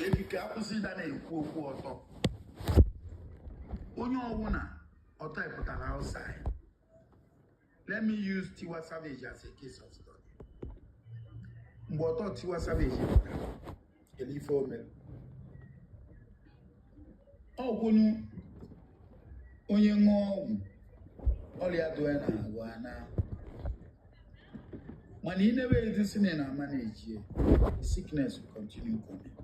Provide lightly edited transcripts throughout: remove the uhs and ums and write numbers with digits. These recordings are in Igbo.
Ka ebi ka akwụsị ịda na-ekwu okwu ọtọ. Onye ọwụna ọtọ pụtara outside. Let me use Tiwa Savage as a case of study. Mgbe ọtọ Tiwa Savage pụtara, kedu ife o mere? Ọkwụnụ onye ṅụọ ọgwụ ọrịa dị ya na-agụ ana, mana ị na-ebe edosi na na manage ya, the sickness will continue coming.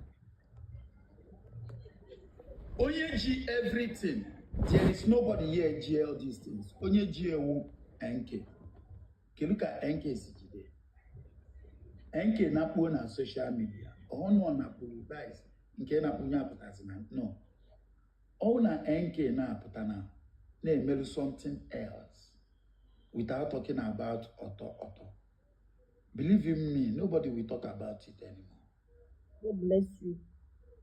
Onye ji everything, there is nobody here ji all these things. Onye ji ewu NK. Kedu ka NK si jide NK na-akpuo na social media? Ọnụ ọ napụrụ guys nke na-akpụnye apụtazi na no ọ na NK na-apụta na na-emerụ something else without talking about ọtọ ọtọ. Believe in me, nobody will talk about it anymore. God bless you.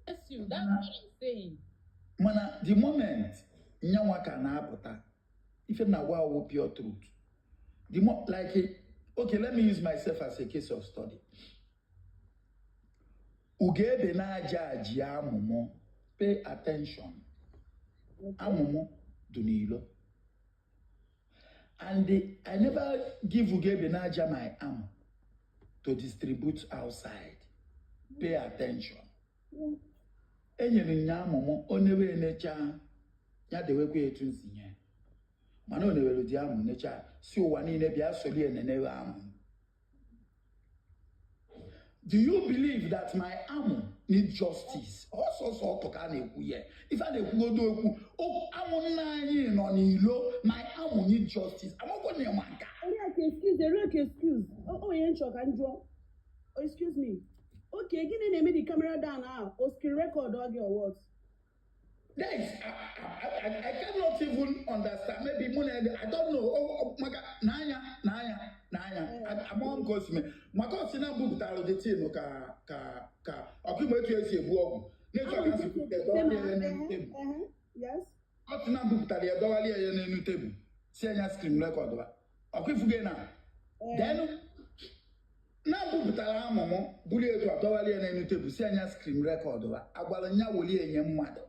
Bless you. That's what I'm saying. Mana the moment nyanwa ka na-apụta ife na agwa awụ pure truth, the mo like, okay, let me use myself as a case of study. Ugebe na-aja aji amụmụ, pay attention, amụmụ dị n'ilo, and I never give Ugebe na-aja my amụ to distribute outside. Pay attention. Enyere nya amụmụ onye enecha ya dewekwa etu nsi nye, mana o newere dị amụ necha si ụwa niile bịa soli enenewe amụ. Do you believe that my amụ need justice? Ọsọsọ ọtọ ka a na-ekwu ya, ife a na-ekwugodo okwu amụ nna anyị nọ n'ilo. My amụ need justice. Amakwa na ịma nka. Oriakụ, excuse. Oriakụ, excuse. Onye nchọ ka m jụọ. Oh, excuse me. Okay, gịnị na-eme the camera down ahụ? O screen record ọ gị or what? Guys, I cannot even understand. Maybe mụ na I don't know. Oh, maka n'anya n'anya n'anya amaghị m ka o si mee, maka o si na mbupụtara the thing ka ọkụ etu esi ebu ọgwụ na-etu aka si bupụta dọwalie ya n'elu tebụl. Ọ sị na mbupụtara ya dọwalie ya n'elu tebụl, si anya screen record ba ọkụ ifuge na then na mbupụtara amụmụ bulie etu a dọwalie ya n'elu tebụl, si anya screen record ba agwara nya welie enye mmadụ.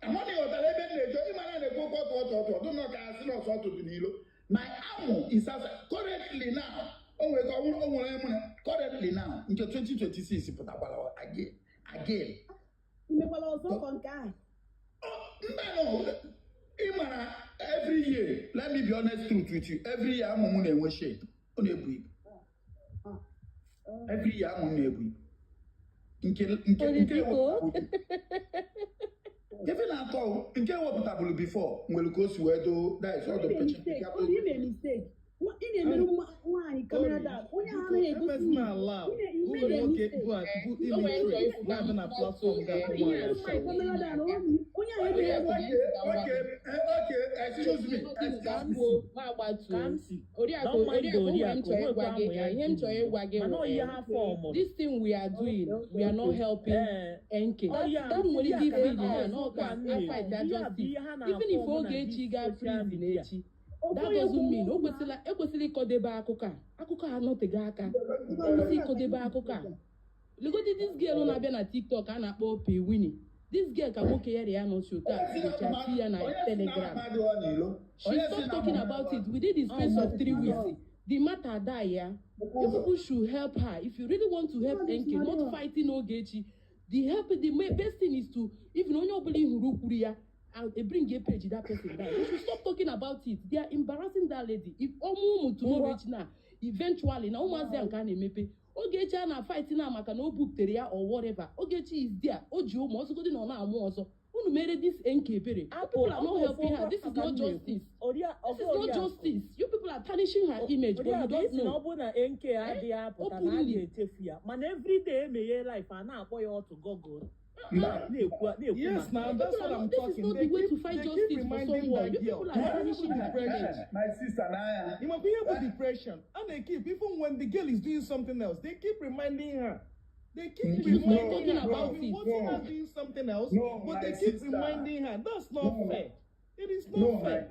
Amadi ghọtara ebe m na-eje. Ịmara na-ekwu okwu ọtụ ọtụ ọtụ ọtụ nọ ka asị na ọsọ ọtụ dị n'ilo. My amụ is outside currently now. O nwere ka ọ bụrụ o nwere onye mụ na currently now nke 2026 pụtakwara again again. Imekwala ọzọ kọ nke ahụ? Mba, no. Ịmara every year, let me be honest truth with you, every year amụ m na-enwe shape, ọ na-ebu ibu. Every year amụ m na-ebu ibu nke Biko. Ife na-atọ nke ewepụtabụrụ before nwere ka o si wee doo that is ọdụ Ime mpechi. mistake. Ọ dị ime mistake. Ị na-emerụ nwaanyị camera down. Onye ahụ anaghị egosi. Emezina allow Ime ụmụ nwoke mistake. bụ illiterate na-abịa na platform ga-akpọ Ị nwaanyị na-emerụ nwaanyị ashawo. camera down. Onye ahụ emeghị. Okay, excuse me, excuse me. Ma agbatuo. Kamsi, Oriakụ, don't mind Oriakụ, nwere m Oriakụ, chọrọ ịgwa nwekwa gị amụ ya ihe m chọrọ ịgwa gị mana wụ, ọ ihe ha fọmụrụ. This thing we are doing, we are not helping Ee, NK. ọ ya Unu nwere ike ihe ife a na na ọ ka na a fight ihe a bụ justice. ihe ha Even if na-afọmụ na Ogechi this gaa social prison media. echi, that doesn't mean o kwesịla ekwesịrị ịkọdebe akụkọ a. Akụkọ a anọteghị aka. Ekwesịrị ịkọdebe akụkọ a. Legodi this girl na-abịa na TikTok a na-akpọ Ope Winnie. This girl ka nwoke ya ya nọ so taa gocha ya na Telegram. She stopped talking about it within the space of 3 weeks. The matter die ya. You people should help her. If you really want to help NK, not fighting Ogechi, the help the best thing is to even onye ọbụla ị hụrụ kwuru ya and bring a page that person down. They should stop talking about it. They are embarrassing that lady. If ọmụ ụmụ tomorrow echi na eventually na ụmụazị a nke a na-emepe Ogechi a na-fight na maka na o bupụtere ya or whatever. Ogechi is there. O ji ụmụ ọzọgodi na ọ na-amụ ọzọ. Unu mere this NK ebere. You people are not helping her. This is not justice. This is not justice. You people are tarnishing her image, but you don't Isi na know. ọ bụrụ na NK adịghị apụta na a Openly. ga-echefu ya, mana everyday emeghe life a na-akpọ ya ọtụ gọgụl na-ekwu na-ekwu Yes, maka now that's People what are I'm not, this is talking. not They the way keep, to fight they keep justice for reminding someone. that You girl. people are tarnishing her image. My sister n'anya. You might be able depression, and they keep, even when the girl is doing something else, they keep reminding her. They keep You should stop reminding talking her. about We it. want her doing something else, No, but my they keep sister. reminding her. That's not No. fair. It is not No, my, fair.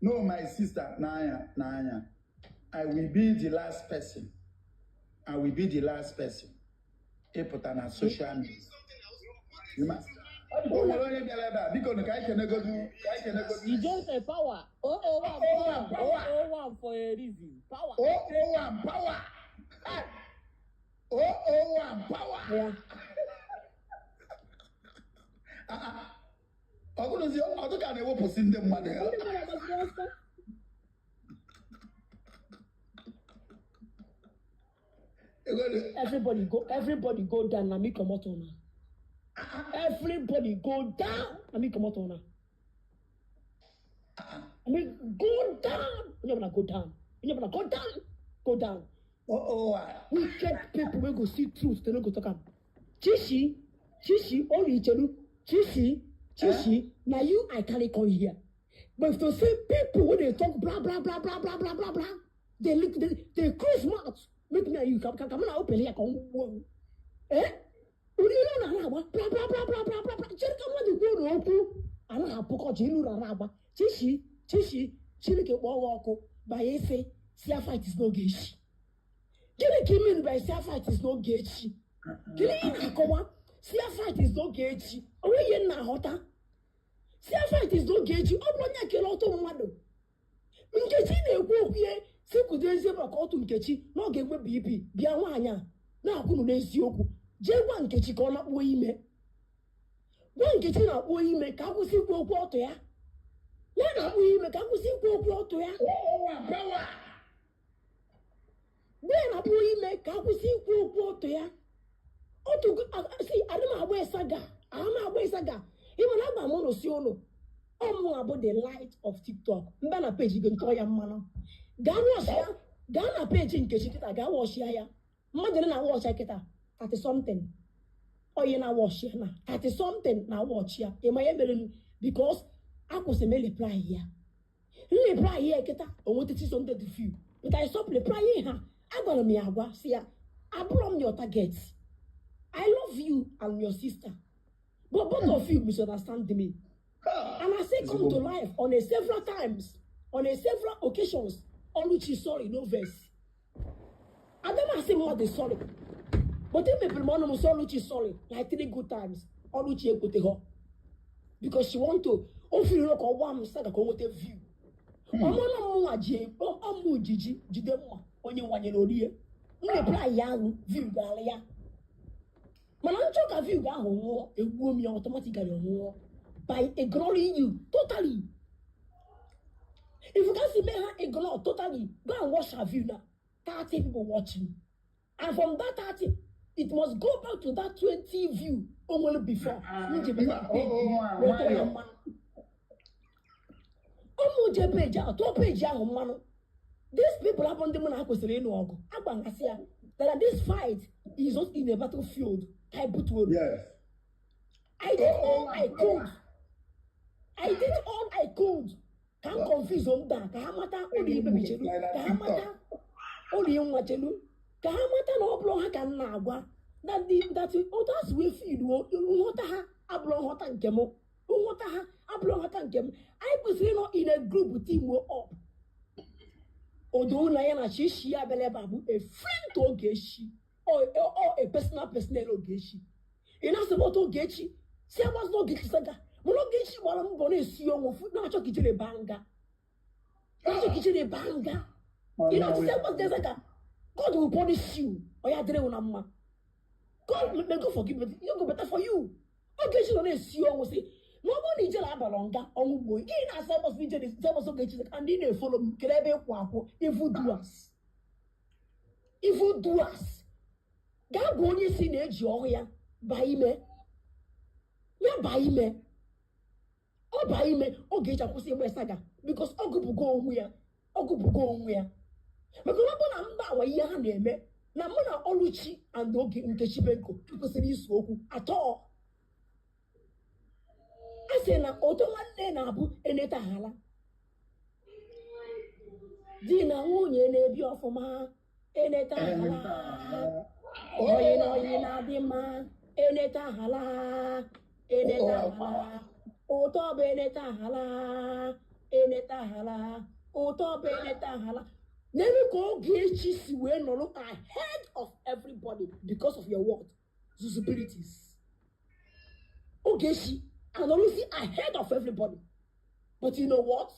no, my sister, n'anya, n'anya. I will be the last person I will be the last person ịpụta na social media. O nwere onye bịara ebe a, biko nụ, ka anyị kenegodu, ka anyị kenegodu. Ijele power. 001 power. 001 for a reason. Power. 001 power. 001 power. Ya. Ah, ah. Ọ bụrụzi ọdụ ka na-ewepụsị ndị mmadụ ya. Ndị mmadụ agbaziri ọsọ. Ego- Everybody go down na me comot una. Everybody go down na me comot una. I mean, go down. Onye ọbụla go down. Onye ọbụla go down. Go down. 001. Wicked people wey go see truth, they no go talk am. Chishi, Chishi, Orichelu, Chishi, Chishi, na you I carry come here. But if to say people wey dey talk blah blah blah blah blah blah blah blah, they look, they close mouth. Make me and you come come come na open here come wo. Eh? Uri ilu na na agba blah blah blah blah blah blah blah. Chere ka mmadụ kwuo na okwu a na-apụkọ ji ilu na na agba. Chishi, Chishi, Chineke kpọọ gị ọkụ banye ise sia fight is n'oge echi. Gịnị ka ị mean by sia fight is n'oge echi? Gịnị ị na-akọwa sia fight is n'oge echi? O nweghị ihe m na-aghọta. Sia fight is n'oge echi, ọ bụrụ onye kere ọtụ mmadụ. Nkechi na-ekwu okwu ya si kwudo ezie maka ọtụ Nkechi na ọ ga-enwe BP bịa nwaanyị a na-akwụnụ n'eziokwu jee gwa Nkechi ka ọ nakpuo ime. Gwa Nkechi na-akpuo ime ka akwụsị ikwu okwu ọtụ ya. Ya na-akpụ ime ka akwụsị ikwu okwu ọtụ ya. 001 power. Gwa ya na-akpụ ime ka akwụsị ikwu okwu ọtụ ya. Otu si adị m agba ịsaga, ahụ m agba ịsaga. Ịma na agba m ụlọ si ụlọ. Ọmụ abụ the light of TikTok. Mba na peji gị ntọ ya mmanụ. Gaa wọchịa, gaa na peji Nkechi kịta, gaa wọchịa ya. Mmadụ ole na wọchịa kịta? 30 something. Onye na wọchịa na 30 something na wọchịa. Ịma ya mere m because akwụsị m reply ya. Nreply ya kịta o nweta 600 view. But I stop replying ha. Agwara m ya agwa si ya abụrọ m your target. I love you and your sister. But both of you misunderstand me. And I say come to life on a several times, on a several occasions. Oluchi, sorry, no verse. Adama say more the sorry. But if people want to say Oluchi sorry, like three good times, Oluchi ekweteghọ. Because she want to, o feel like ọ m saga ka o nweta view. Ọmụ na mụnwa ji ọmụ ojiji jide mma onye nwanyere orie. M reply ya ahụ view gara ya. Mana nchọ ka view ahụ nwụọ, egbuo m ya automatically nwụọ by ignoring you totally. If you can see me her ignore totally, go and watch her view now. 30 people watching. And from that 30, it must go back to that 20 view only before. Nje bata page, weta ya mmanụ. Ụmụ je page ahụ, tụọ page ahụ mmanụ. These people abụ ndị mụ na ha kwesịrị ịnụ ọgụ. Agbangasị ya that this fight is not in a battlefield. I put word. Yes. I did all I could. I did all I could. Ka m confuse m da ka ha mata ụlọ ikpe bichelu ka ha mata ụlọ nwa chelu ka ha mata na ọ bụrụ ha ka m na-agwa that the that otu a si wee feel nghọta ha abụrụ nghọta nke m, nghọta ha abụrụ nghọta nke m. Anyị kwesịrị ịnọ in a group, team up. Odo na ya na Chichi ya bịara ebe a bụ a friend to Ogechi or a personal personnel Ogechi. Ị na-asọpọta Ogechi si agbazina Ogechi saga, mana Ogechi gbara mbọ na-esi ọnwụ na-achọ ka ijere baa nga, na-achọ ka ijere baa nga. Ị na-achọ si agbazina saga, God will punish you. Ọ ya dịrị na mma. God may go forgive, but you go better for you. Ogechi nọ na-esi ọnwụ si na ọ bụrụ na ijere abalị nga ọnwụ gbuo gị na-asa agbazina ijere agbazina Ogechi saga and ị na-efolo m kere ebe ịkwụ akwụ. Evil doers, evil doers. Gaa gwa onye si na-eji ọrụ ya baa ime ya, baa ime, ọ baa ime. Oge eji akwụsị ịgba saga because ọ gụpụgo onwe ya, ọ gụpụgo onwe ya. Maka na ọ bụ na mba awa ihe ha na-eme na mụ na Oluchi and Oge Nkechi Benko kwesịrị isu okwu atọ. A sị na ụtọ nwanne na-abụ enetaghala di na nwunye na-ebi ọfụma, enetaghala oyi na oyi na-adị mma, enetaghala, enetaghala ụtọ bụ enetaghala, enetaghala ụtọ bụ enetaghala. N'ebe ka Ogechi si wee nọrọ ahead of everybody because of your what? Zuzubilities. Ogechi anọrọzi ahead of everybody. But you know what?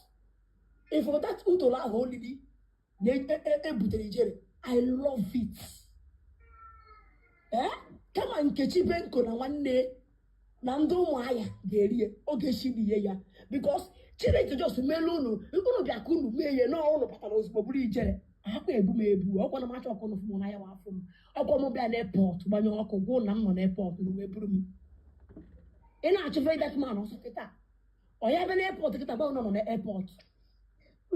If for that utolo ahụ olili na ebutere ijere, I love it. Eh? Kama Nkechi Benko na nwanne na ndị ụmụahịa ga-eri ya, Ogechi rie ya, because Chineke just meelu unu, unu bịa ka unu mee ihe na unu batara ozugbo bụrụ ijere akwa ebu m ebu. Ọkwa na m achọ ọkụ nụfụ m n'anya wa afọ m. Ọkwa m bịa n'airport, gbanye ọkụ, gwụ na m nọ n'airport na wee buru m. Ị na-achụ very dark man ọsọ kịta, ọ ya bịa n'airport kịta, gwa unu nọ n'airport,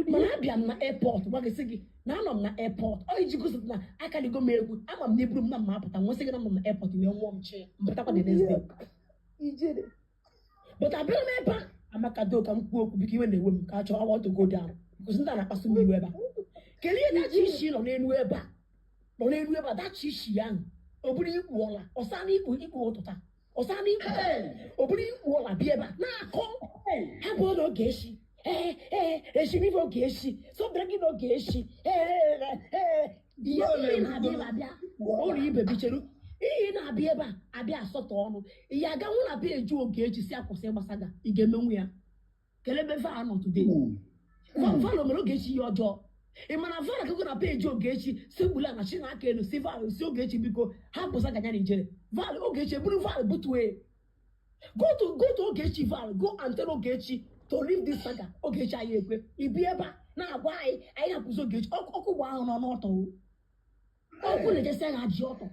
mana abịa m na airport gwa gị, sị gị na anọ m na airport. Ọ iji gosipụta na akaligo m egwu. Ama m na eburu m na mma apụta, nwesị gị na m nọ na airport wee nwụọ m chi mpụtakwa the next day. Ijere. But abịara m ebe a, Amaka do, ka m kwuo okwu, biko. Iwe na-ewe m ka achọ. I want to go down because ndị a na-akpasu m iwe ebe a. Kedu ihe dachi isi nọ n'elu ebe a, nọ n'elu ebe a, dachi isi ya ahụ? O buru ikpu ọla ọsa na ikpu ikpu ụtụta ọsa na ikpu, o buru ikpu ọla bịa ebe a na-akọ ha bụ na oge echi. Ee, eshiri ife oge echi so bịara gị n'oge echi. Ee, ihe ihe na-abịa ebe abịa ụlọ ibe bicheru, ihe na-abịa ebe a abịa asọtọ ọnụ ihe aga nwụ na bịa eju oge echi si akwụsị ịgbasa ga ị ga-emenwu ya. Kelee ebe va nọ today. Valo mere Ogechi ihe ọjọọ. Ị ma na Val akụkọ na peji Ogechi si gbula na Chinaka elu, si Val, si Ogechi, biko hapụ saga ya na ijere Val. Ogechi eburu Val butue. Go to Ogechi Val, go and tell Ogechi to leave this saga. Ogechi anyị ekwe ibi ebe a na-agwa anyị, anyị hapụzi Ogechi. Ọkụ gba ahụ nọ n'ọtọ o. Ọkụ na-ejesi anyị ji ọtọ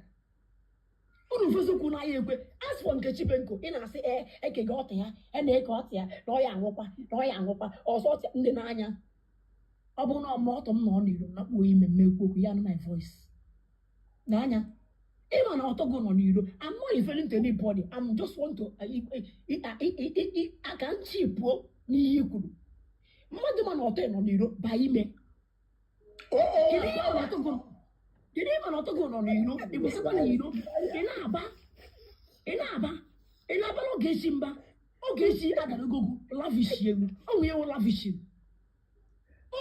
unu feziokwu na anyị ekwe. As for Nkechi Benko, ị na-asị ee, ekege ọtọ ya, e na-eke ọtọ ya na ọ ya anwụkwa, na ọ ya anwụkwa ọzọ ọtọ ndị n'anya. Ọ bụrụ na ọma ọtọ m nọ n'iro na kpuo ime m ekwu okwu ya nụ my voice n'anya, ịma na ọtọ gị nọ n'iro. I'm not referring to anybody. I'm just want to aka nchi pụọ n'ihe i kwuru. Mmadụ ma na ọtọ nọ n'iro ba ime. Kedu ihe ma ọtọ gị, kedu ihe ma na ọtọ gị nọ n'iro? Ị kwụsịkwa n'iro, ị na-aba, ị na-aba, ị na-aba n'oge echi mba. Oge echi agaragogu lavish egwu ọ nwụ ewu lavish.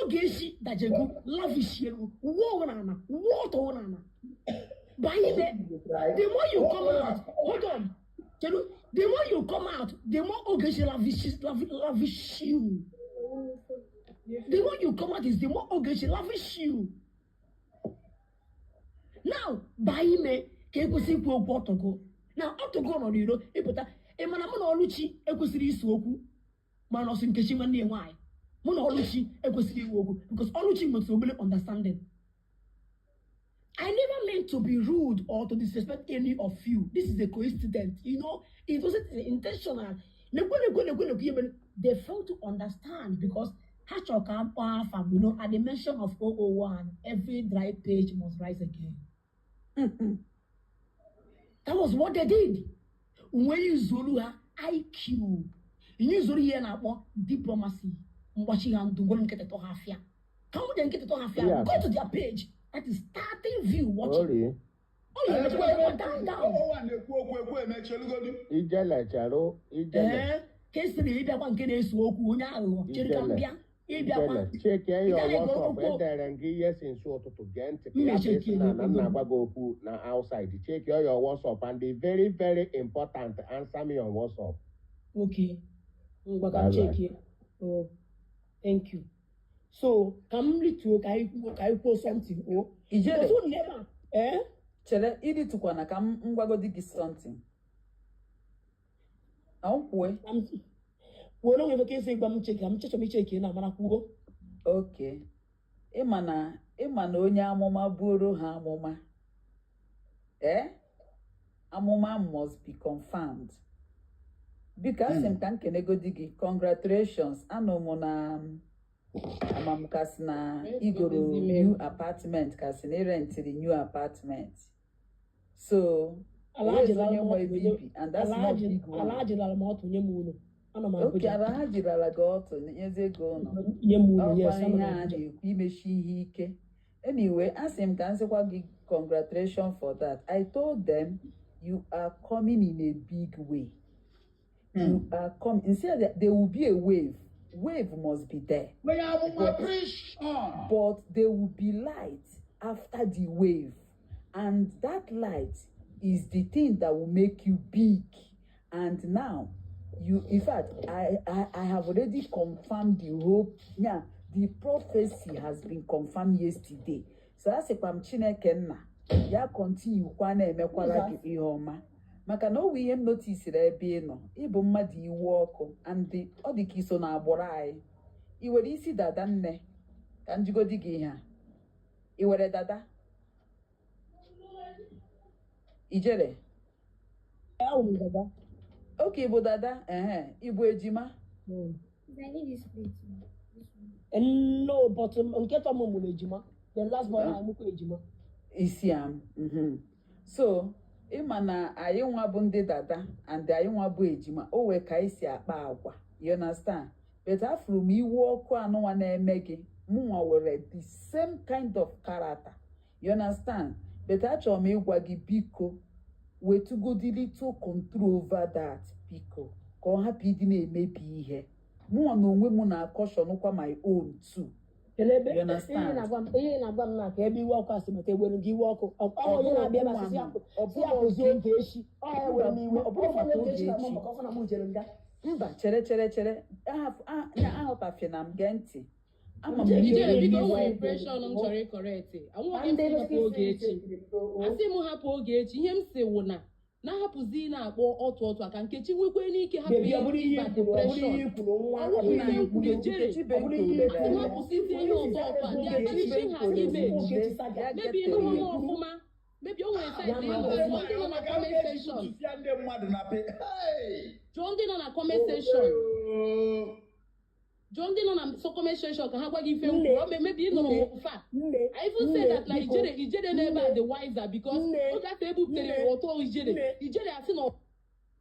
Oge echi dajego lavish egwu wuo ọwụ n'ala, wuo ọtọ wụ n'ala ba ime. The more you come out, hold on, kedu, the more you come out, the more Ogechi lavish you. The more you come out is the more Ogechi lavish you. Now baa ime ka ekwesị ikwu okwu ọtọgo na ọtọgo nọ n'iro ịpụta. Ị mana mụ na Ọlụchi ekwesịrị iso okwu, mana ọsị Nkechi nwanne ya nwaanyị, mụ na Ọlụchi ekwesịrị ikwu okwu because Ọlụchi nwetara obere understanding. I never meant to be rude or to disrespect any of you. This is a coincidence. It wasn't intentional. Nekwe, nekwe, nekwe, nekwe, ihe mere. They fail to understand because ha chọrọ ka akpọ afa. At the mention of 001, every dry page must rise again. That was what they did. When you zuru ha IQ, you zuru ihe na-akpọ diplomacy, mgbachi ha ndụ ngwere nkịtị tọ ha afịa. Ka nwunye nkịtị tọ ha afịa. Yeah. Go to their page. That is starting view watching. Ori, Oh, yeah, down, down. Ọwa na-ekwu okwu ekwu emechelugodu. Ijele cheru, ijele, Ee, ka esiri ịbịakwa nke na-eso okwu onye aghụghọ chere ka m bịa ịbịakwa. Ijele. Check your Ijele gụrụ WhatsApp, okwu. edere m gị ihe si nso ụtụtụ, gee ntị ka Mma ya bụ check isi na na m ego. na-agwa gị okwu na outside. Check your WhatsApp and the very very important, answer me on WhatsApp. Okay, ngwa, ka m Bye bye. chekie. Oh, thank you. So ka m rituo, ka anyị kwuo something o. Ijele. Because unu ebe a, ee. Chere, ịdịtụkwana ka m gwagodi gị something na m kwue. Ka m kwuo na onwe ka esi gwa m cheki, ka m chechọ m icheki na amara kwuo. Okay, ịma na onye amụma buoro ha amụma, ee, amụma must be confirmed. Biko, asị m ka m kenegodi gị, congratulations. Anụ m na ama m kasị na igoro new apartment, kasị na irentịrị new apartment, so Alhaji onwezi lara onye m nwe ọtụ nye ebe ibi, and that's not Alhaji big one. Alhaji lara m ọtụ nye m ụlọ. Anọ m Oke Abuja. ala ha jirala gị ọtụ nyezie ego ụlọ. Nye m ụlọ, yes. Ọkwa Anọ m ihe a Abuja. na-ekwu imechi ihe ike. Anyway, asị m ka m sịkwa gị congratulations for that. I told them you are coming in a big way. You are coming. Instead, there will be a wave. Wave must be there. Onye amụma, But preach on. But there will be light after the wave, and that light is the thing that will make you big. And now you, in fact, I have already confirmed the hope. Yeah, the prophecy has been confirmed yesterday. So asịkwa m Chineke nna ya continue kwa na-emekwara gị ihe ọma, maka na o nwe ihe m notisiri ebe ị nọ. Ịbụ mmadụ iwu ọkụ, and ọ dị ka iso na agbụrụ anyị. Ị nwere isi dada, nne, ka njigodi gị ihe a. Ị were dada, ijere? Ahụ m dada. Oke, ịbụ dada, ehe, ịbụ ejima. I need this plate. This one. No, but nke tọ m mụrụ ejima. The last born, anyị mụkwa ejima. Isi am. So ịma na anyị nwa bụ ndị dada and anyị nwa bụ ejima, o wee ka anyị si akpa agwa, you understand? But afụrụ m iwu ọkụ anụnwa na-eme gị. Mụnwa were the same kind of character, you understand? But achọrọ m ịgwa gị, biko, wetugodi little control over that, biko, ka ọ hapụ ịdị na-emebi ihe. Mụnwa na onwe m na-acautionkwa my own too. Kelee ebe You understand? Ihe na-agwa m na ka ebe iwe ọkụ a si bata, ewere gị iwe ọkụ. Ọ onye na-abịa ebe a sị ya Ọ si ya bụrụ kwụzie oge echi. Ọ ya were m iwe. Ọ bụrụ Ọfọ maka na Ogechi na Ogechi. mụ maka ọfọ na mụ jere nga. Mba, chere, chere, chere. Aghọtafie na m. Gee ntị, ama m na Ijere, iwe biko, o iwe. nwere impression m chọrọ ịcorrect. Anwụghị m sị hapụ Ogechi. Asị m hapụ Ogechi. Ihe m si wụ na na-ahapụzi na-akpọ ọtụ ọtụ a ka Nkechi nwekwe n'ike hapụ Baby, ọ bụrụ ihe ịba i kwuru, ọ bụrụ depression. ihe i kwuru, nwa, ọ Ọwụghị bụrụ ihe ihe m i kwuru, kwuru. Ijere. Nkechi Ọ bụrụ ihe i Benko Asị m kwuru. hapụsịzie ihe ọtọ ọtụ a, they are tarnishing her image. Maybe ịnụghị m ọfụma. Maybe o nwere side ị nụrụ. Jụọ ndị nọ na comment section. Tụsịa ndị mmadụ na pe. Hey! Jụọ ndị nọ na comment section. Jụọ ndị nọ na so comment section ka ha gwa gị ife m Nne, kwuru. Maybe ị nụrụ nne, m ụfa. Nne, I even say nne, that na biko, Ijere, Ijere n'ebe a dị wiser, because Nne, oge ata ebuputere nne, ụtọ Ijere, nne. Ijere asị na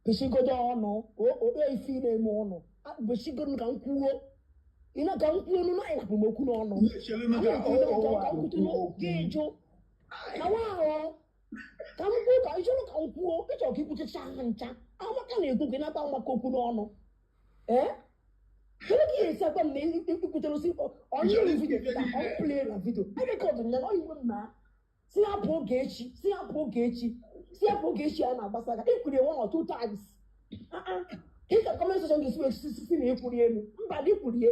Besigodo ọnụ, o ife ị na-eme ọnụ. Besigodo ka m kwuo. Ị na ka m kwuo nụ na ị napụrụ m okwu n'ọnụ. Na-echere ka o Ka m kwute n'oge jụ. Na nwa ahụ, ka m kwuo, ka ị chọrọ ka m kwuo, ị chọrọ ka ikwuchecha ha ncha. Amaka na-ekwu ka ị nata Amaka okwu n'ọnụ. Ee? Kedu ka ị ga-esi agwa m na ikwutere osi onye video ka ọ play na video? Erecord ya na iwe m na si hapụ Ogechi, si hapụ Ogechi, si hapụ Ogechi a na-agbasa aka. Ikwuru one or two times. Ah ah. Ka comment section ga-esi wee si na ikwuri elu. Mba, na ikwurie.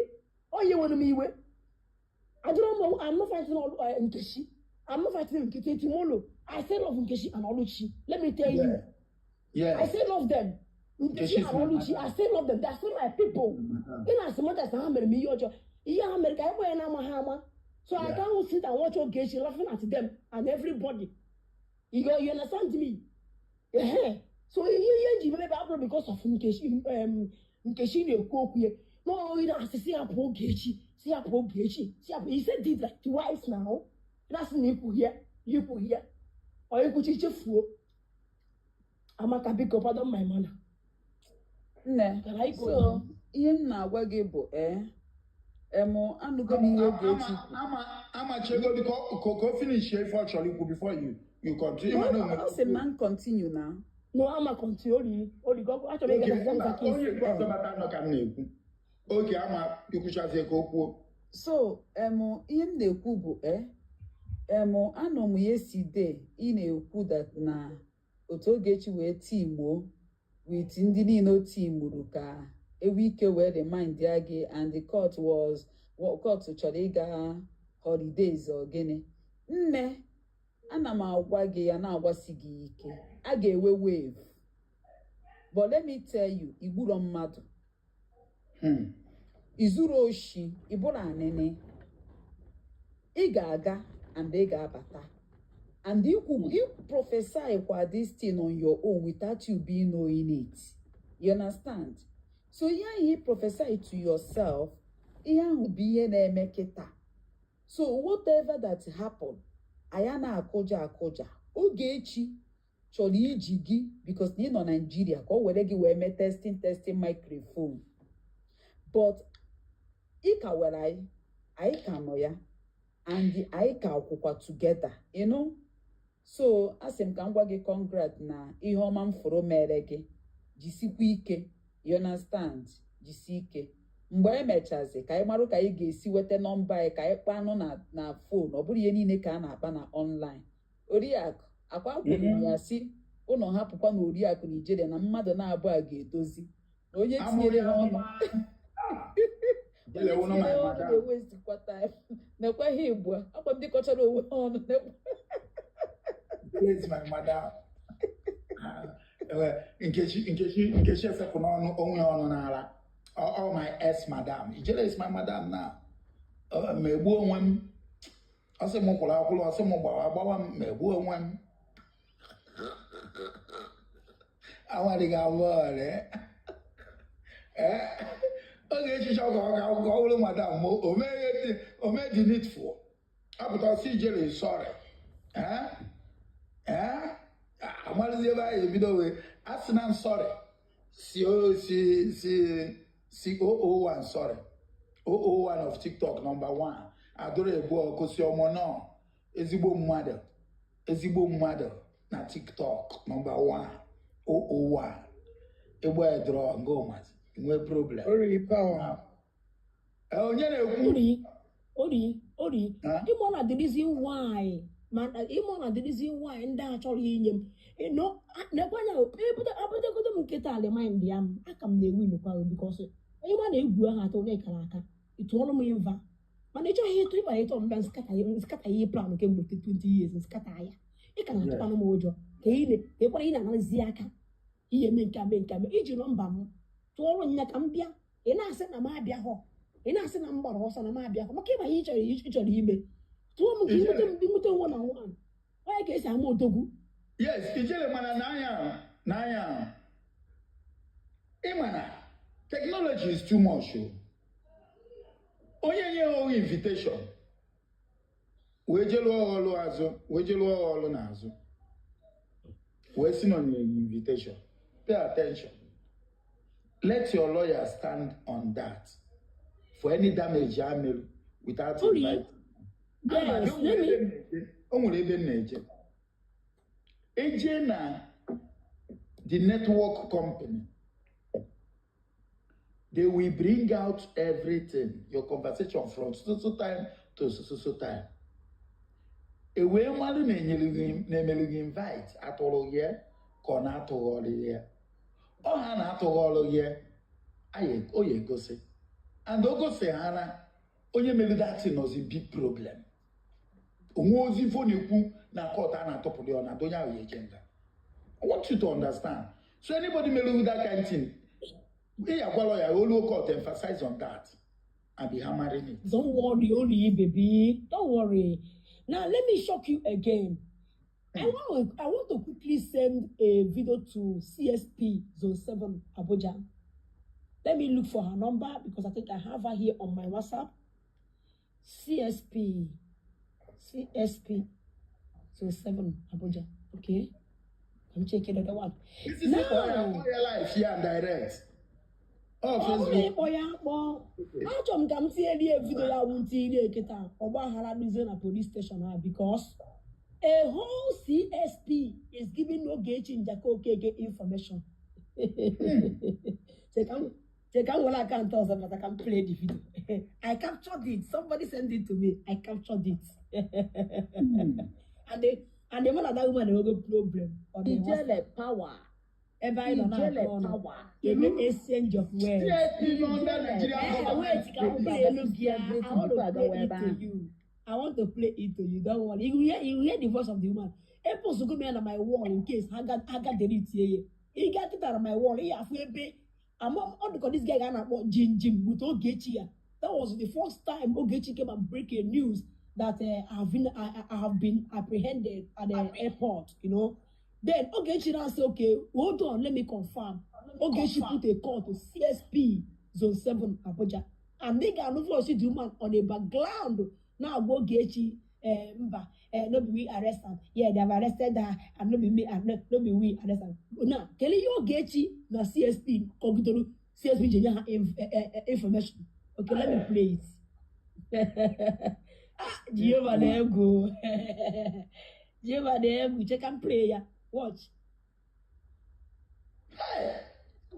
Ọ ihe were m iwe. Ajụrụ m, I'm not fighting all, Nkechi. I'm not fighting Nkechi Timolo. I still love Nkechi and Oluchi. Let me tell you. I still love them. Nkechi Nkechi and is my Oluchi, I still love them. They are still my people. In as much as ha mere m ihe ọjọọ, ihe ha mere ka anyị kpọọ ya na-ama ha ama. So I can't sit and watch Ogechi laughing at them and everybody. You understand me? Ehe. So ihe nji mebe abụrụ because of Nkechi, Nkechi na-ekwu okwu ya. No, ị na-asị si hapụ Ogechi, si hapụ Ogechi, si hapụ. He said it like twice now. Ị na-asị na ikwughị ya, ikwughị ya. Ọ ikwuchi chefuo. Amaka, biko, pardon my manner. Nne, Can I go so now? ihe m na-agwa gị bụ, ee, emu anụgo m ihe Ogechi kwuru. Ama ama, chegodi ka o finish ife ọ chọrọ ikwu before you continue. Ịma na o nwere- Ọ sị m na m continue na. No, ama continue. Ori, ori, go. Achọrọ m Oge, ịga mba, na onye ikpe ọzọ bata nọ ka m na-ekwu. Oge ama ikwuchazie ka o kwuo. So ihe m na-ekwu bụ, ee, anọ m yesterday, ị na-ekwu that na otu Ogechi wee teamuo with ndị niile o teamuru ka ewe ike wee remind ya gị, and the court was court chọrọ ịga holidays or gịnị. Nne, ana m agwa gị ya na-agwasi gị ike, a ga-ewe wave, but let me tell you, igburo mmadụ, izuru oshi, ịbụrụ anịnị, ị ga-aga and ị ga-abata, and ikwu you prophesy kwa this thing on your own without you being knowing it, you understand? So ihe ahụ ị prophesy to yourself, ihe ahụ bụ ihe na-eme kịta. So whatever that happen, anyị na-akụja akụja. Ogechi chọrọ iji gị because na ị nọ Nigeria ka o were gị wee mee testing, testing microphone, but ị ka were anyị, anyị ka nọ ya and anyị ka kwụkwa together. So asị m ka m gwa gị congrat na ihe ọma m fụrụ mere gị. Jisikwa ike, you understand? Jisi ike. Mgbe emechazi, ka anyị marụ ka anyị ga-esi weta nọmba anyị, ka anyị kpanụ na phone. Ọ bụrụ ihe niile ka a na-akpa na online. Oriakụ akwa kwuru m ya si ụnọ hapụkwa na Oriakụ na Ijele na mmadụ na-abụọ a ga-edozi na onye tinyere ha ọnụ, onye tinyere ha ọnụ na-ewezikwa time. Nekwa ha igbo akwa ndị kọchara onwe ha ọnụ, nekwa. Praise my madam. Nkechi, Nkechi, Nkechi esepụ n'ọnụ onwe ya ọnụ n'ala. All my ex madam. Ijele is my madam now. Ma egbuo onwe m. Ọ sị m kwụrụ akwụrụ, ọ sị m gbawa agbawa m, ma egbuo onwe m. Awadịghị abụọ. Ee, oge echiche ọ ka ọ bụrụ madam m, o mee the needful. Apụta ọsị Ijele sorry. Ee? Ee? Amarụzi ebe anyị ebido wee asị na m sorry, si o si si si 001, sorry, 001 of TikTok number 1 adụrụ ebu ọkụ si ọmọ nọ ezigbo mmadụ, ezigbo mmadụ na TikTok number 1, 001 egbu edrọ ngomazi nwee problem. Ori power. Ee, onye na-ekwu? Ori, ori, ori. Ha? Ịmụ na the reason why, mana ịmụ na the reason why ndị a chọrọ inye m ịnọ nekwa anya, abutegodo m nkịta ala mind ya m aka m na-ewu inukwa, because onye ma na-egwu ahụ atọ onye kara aka ịtụọrọ m ịva, mana ị chọghị ịtụ ịkpara ịtọ mbịa nscatter ihe plan kemgbe 20 years, nscatter ya. Ị ka na-atụkwanụ m ụjọ ka ị ka ịkwara ị na-anazi aka ihe eme nke a, mee nke a, mee iji nọmba m tụọrọ nya ka m bịa. Ị na-asị na m abịaghọ, ị na-asị na m gbara ọsọ na m abịaghọ, maka ịma ihe ị chọrọ ime. Tụọ m ka ịnweta m, nweta onwe na nwa onye ka esi ama odogwu. Yes, Ijele, mana n'anya n'anya, ịma na technology is too much o. Onye nye owe invitation wee jee lụọ ọlụ azụ, wee jee lụọ ọlụ n'azụ, wee sị na onye invitation. Pay attention, let your lawyer stand on that for any damage ya merụ without Ori, invite. Yes, let me O nwere ebe m na-eje eje na the network company. They will bring out everything, your conversation from so so time to so so so time, e wee mmadụ na-enyere gị, na-emere gị invite, atụrụ gị ya ka ọ na-atụghị ọrụ ya. Ọ ha na-atụghị ọrụ gị ya, o ya egosi, and o gosi ha na onye mere that thing nọzi big problem. Onwe ozi ifo na-ekwu na court a na-atụpụrụ ya, ọ na onye ahụ ya eje nga. I want you to understand. So anybody mere that kind thing, ị ya gwa lawyer olu court, emphasize on that and be hammering it. Don't worry, Ori, baby. Don't worry. Now let me shock you again. I want to quickly send a video to CSP Zone 7 Abuja. Let me look for her number because I think I have her here on my WhatsApp. CSP CSP Zone 7 Abuja. Okay. I'm checking the other one. This is Now, for life here and direct. Oh, ọ bụrụ na Facebook. ịkpọ ya akpọ, achọrọ m ka m tinyerie video ya wụ ntirie kịta ọgbaghara duzie na police station ha, because a whole CSP is giving Ogechi Njaka Okeke information. Che ka m were account ọzọ bata ka m play the video. I captured it. Somebody send it to me. I captured it. And the man and that woman enwego problem on the WhatsApp. Ijele power. Ebe anyị nọ Ijele na-akọ ọnụ power. eme exchange of words. CSP nọ under Nigerian Wait, government. ka m play elu gị ya. I want to play it to you. I want to play it to you. Don't worry. You will hear the voice of the woman. Epost go me na my wall in case ha ga delete ya. Ị ga kịta na my wall, ị afụ ebe ama ọ dịka this guy ga na-akpọ Jim Jim with Ogechi ya. That was the first time Ogechi came and break a news that I have been apprehended at the airport. Then Ogechi now say, "Okay, hold on, let me confirm." Ogechi put a call to CSP Zone 7 Abuja. And they got no voice the woman on a background. Now Ogechi, mba, no be we arrest am. Yeah, they have arrested her, and no be me, and no be we arrest am. Now, kele ihe Ogechi na CSP kọgidoro CSP ji enye ha information. Okay, let me play it. Ah, Jehova na-egwu. Jehova na-egwu. Check and play ya. Watch.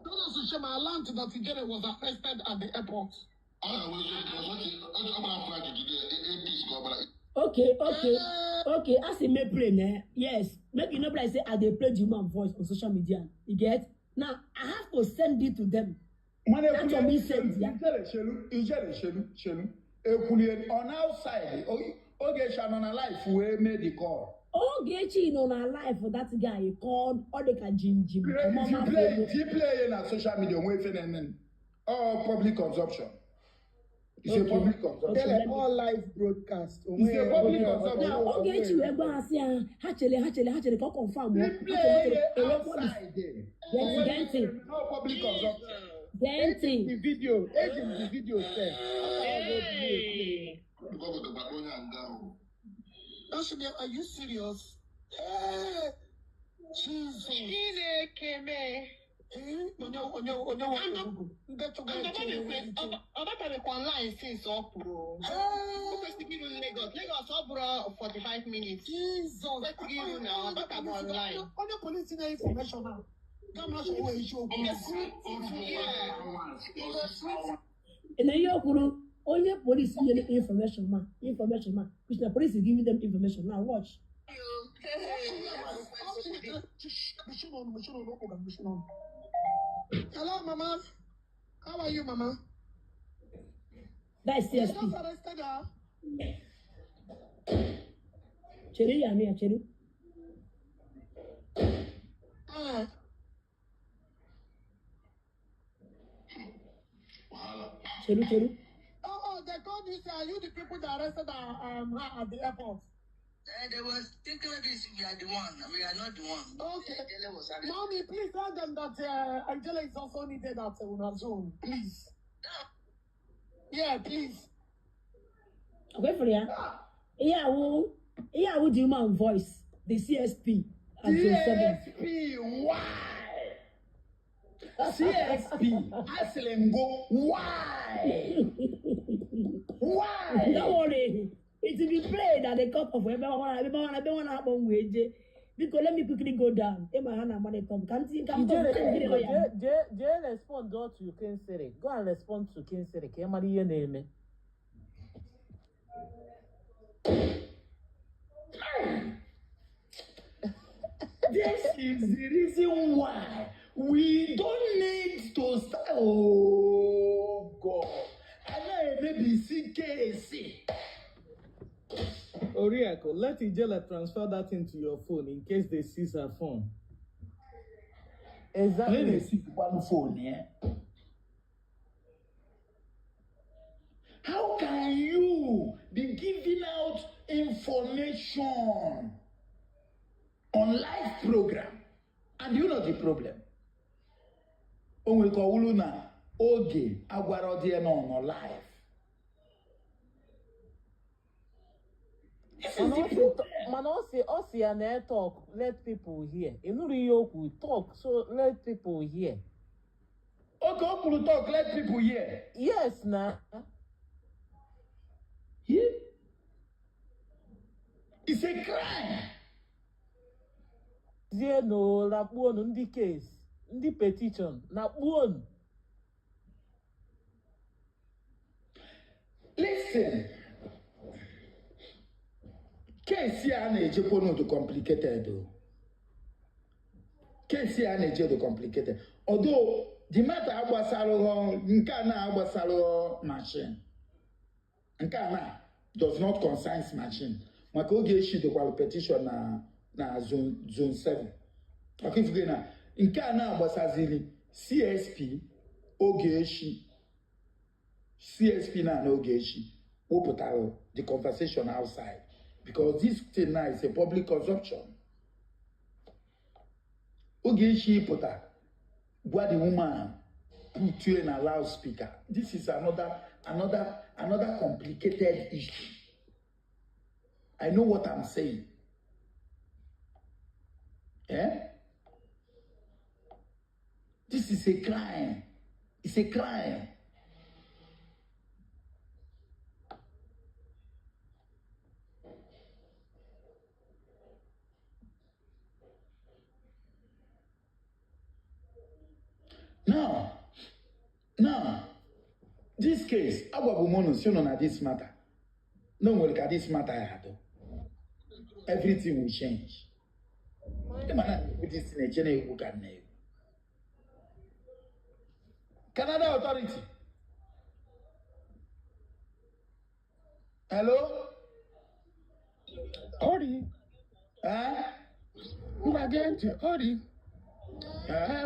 Shema, I learned that Ijele was arrested at the airport. Okay, as e make play ne, yes, make you no be like say I dey play the human voice on social media. You get? Now I have to send it to them. Mana That's what me send ya. Ijele shelu, ijele shelu, shelu. Ekwulie on outside. Ogechi anọ na live wee mee the call. Ogechi nọ na live for that guy called ọ dị ka jinjim. If you play, if you play na social media, onwe ife na-eme. All public consumption. It's a Okay. public consumption. Okay. Tele all live broadcast. It's a public consumption. Now Ogechi wee gwa ha sị ha ha chere ha chere ha chere ka ọ confirm o. You Ha chere play ha chere e wee kpọọ the outside there. Gee ntị, gee ntị, No public consumption. gee ntị. The video, eji m the video sef. Hey. Oshimia, are you serious? Eh, Jesus. Chineke mee. Eh, onye onye onye nwe ndị chọga eche. Ọ batabekwa online since ọ pụrụ. O Eh, kwesịghị iru Lagos. Lagos ọ bụrụ 45 minutes. Jesus. O kwesịghị iru na ọ batabụ online. Onye polisi na information a. Kama sọ nwe isiokwu. Yeah. Na ihe o kwuru, onye polisi nyere information ma, which na police is giving them information now, watch. Hello, Mama. How are you, Mama? That is They CSP. just arrested her. Chere ya anụ ya chere. Eh, Chere chere. oh, they called you. Say, are you the people that arrested her at the airport? They was thinking maybe we are the one. We are not the one. Okay. Ijele was arrested. Mommy, please tell them that Angela is also needed at Una zone, please. Yeah, please. Okay for ya. Ihe awụ the human voice, the CSP at zone 7. CSP, why? CSP, asịrị m go, why? Why? Don't worry. It will be played at the cup of ebe nwa ebe nwa ebe nwa na-akpọ m wee jee. Biko, let me quickly go down. Ịma ha na-amalite m. Ka m tinye ka m Ijele, ka m jiri biko, ya. jee jee jee respond to Kinsiri. Go and respond to Kinsiri ka ị mara ihe na-eme. This is the reason why we don't need to start. Oh God. Anaghị emebisi case. Oriako, let Ijele transfer that into your phone in case they seize her phone. Onye Exactly. na-esikwanụ phone ya? How can you be giving out information on live program? And you know the problem. O nwere ka ọ wụrụ na oge agwara dị ya nọ nọ live. This is Mana the ọ sị problem. mana ọ sị ya na talk, let people hear. Ị nụrụ ihe o kwuru, talk so let people hear. Oge o kwuru talk, let people hear. Yes na. Yeah. It's a crime. Zienu lakpuonu ndị case, ndị petition na kpuonu. Listen. Case a na-ejekwa dị complicated o. Case a na-eje dị complicated. Although the matter agbasarụghọ nke a na-agbasarụghọ machine. Nke a na does not concern machine. Maka oge echi dịkwara petition na zone 7. Maka ifuge na nke a na-agbasaziri CSP Ogechi, CSP na Ogechi wepụtara the conversation outside because this thing now is a public consumption. Ogechi pụta gwa the woman put you in a loudspeaker. This is another complicated issue. I know what I'm saying. Eh? This is a crime. It's a crime. Now this case, agwabụ m unu si unu na this matter na o nwere ka this matter ya adụ, everything will change. Ịma na this na-eche na egwu ka na egwu Canada authority. Hello? Ori. Eh? Ngwa, gee ntị, Ori. Eh?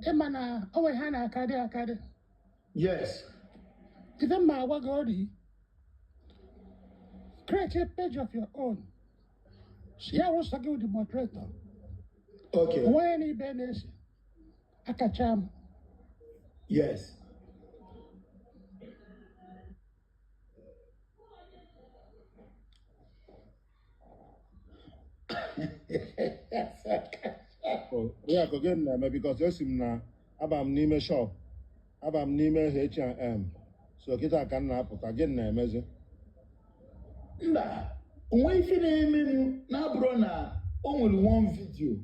Ị ma na o nwere ha na-akarị akarị. Yes. Ife m ma agwa gị, Ori, create a page of your own. Ya wụ sọ gị wụ the moderator. Okay. Onwe na ibe na-ese. Akacha m. Yes. Ya ka gị na-eme, because esi m na aba m n'ime shop, aba m n'ime H&M, so kịta ka m na-apụta. Gị na-emezi? Mba, onwe ife na-emenụ na-abụrụ na o nwere one video,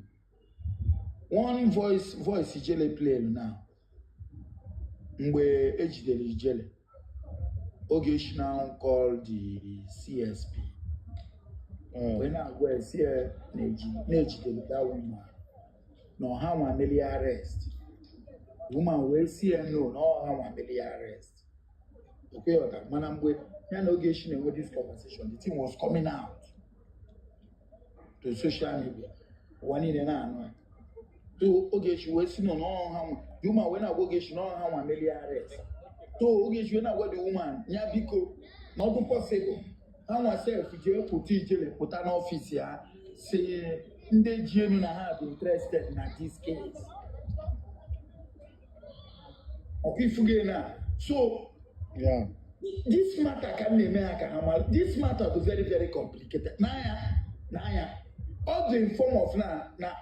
one voice Ijele play now mgbe ejidere Ijele. Ogechi now call the CSP wee na-agwa ya si ya na-ejidere that woman na ọha nwa meli arrest. The woman wee si ya no, na ọha nwa meli arrest. Okwe mana mgbe ya na Ogechi na-enwe this conversation, the thing was coming out to social media, ụwa niile na-anụ ya. So Ogechi wee si nọ n'ọha nwa, the woman wee na-agwa Ogechi na ọha nwa meli arrest. So Ogechi wee na-agwa the woman ya biko, na ọ bụ possible ha nwa sef jee pụta Ijele pụta n'ọfịs ya si ndị ji elu na ha dị interested na this case. Ọkwa ifuge na so this matter ka m na-eme ha ka ha mara, this matter dị very very complicated n'anya n'anya. Ọ dị in form of na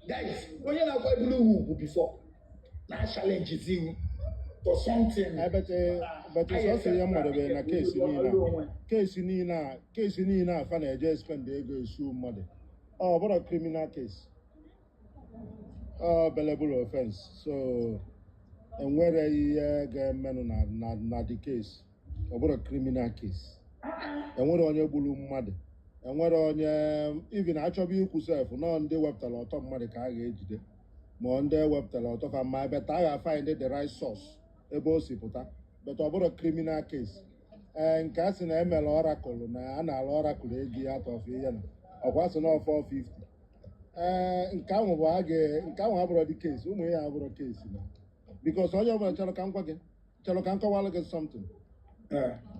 guys, onye na-akwa ebulu iwu ugwu before na challenge iwu for something. But sọsọ ihe m madebere na case niile a, case niile a fa na-eje spend ego esu mmadụ, ọ bụrụ criminal case, ọ bailable offense, so enwere ihe ga-emenụ na the case. Ọ bụrụ criminal case, enwere onye gburu mmadụ, enwere onye even achọba ikwu sef nọ ndị wepụtara ọtọ mmadụ ka a ga-ejide, ma ndị ewepụtara ọtọ fa ma better a ga-find the right source ebe o si pụta. But ọ bụrụ criminal case, ee, nke a sị na emere oracle na a na-ala oracle ego ya atọfe ihe na ọkwa sị na 450, ee, nke ahụ bụ a ga nke ahụ abụrụ dị case. Ụmụ ihe abụrụ case na because onye ọbụla chọrọ ka m gwa gị, chọrọ ka m kọwalụ gị something.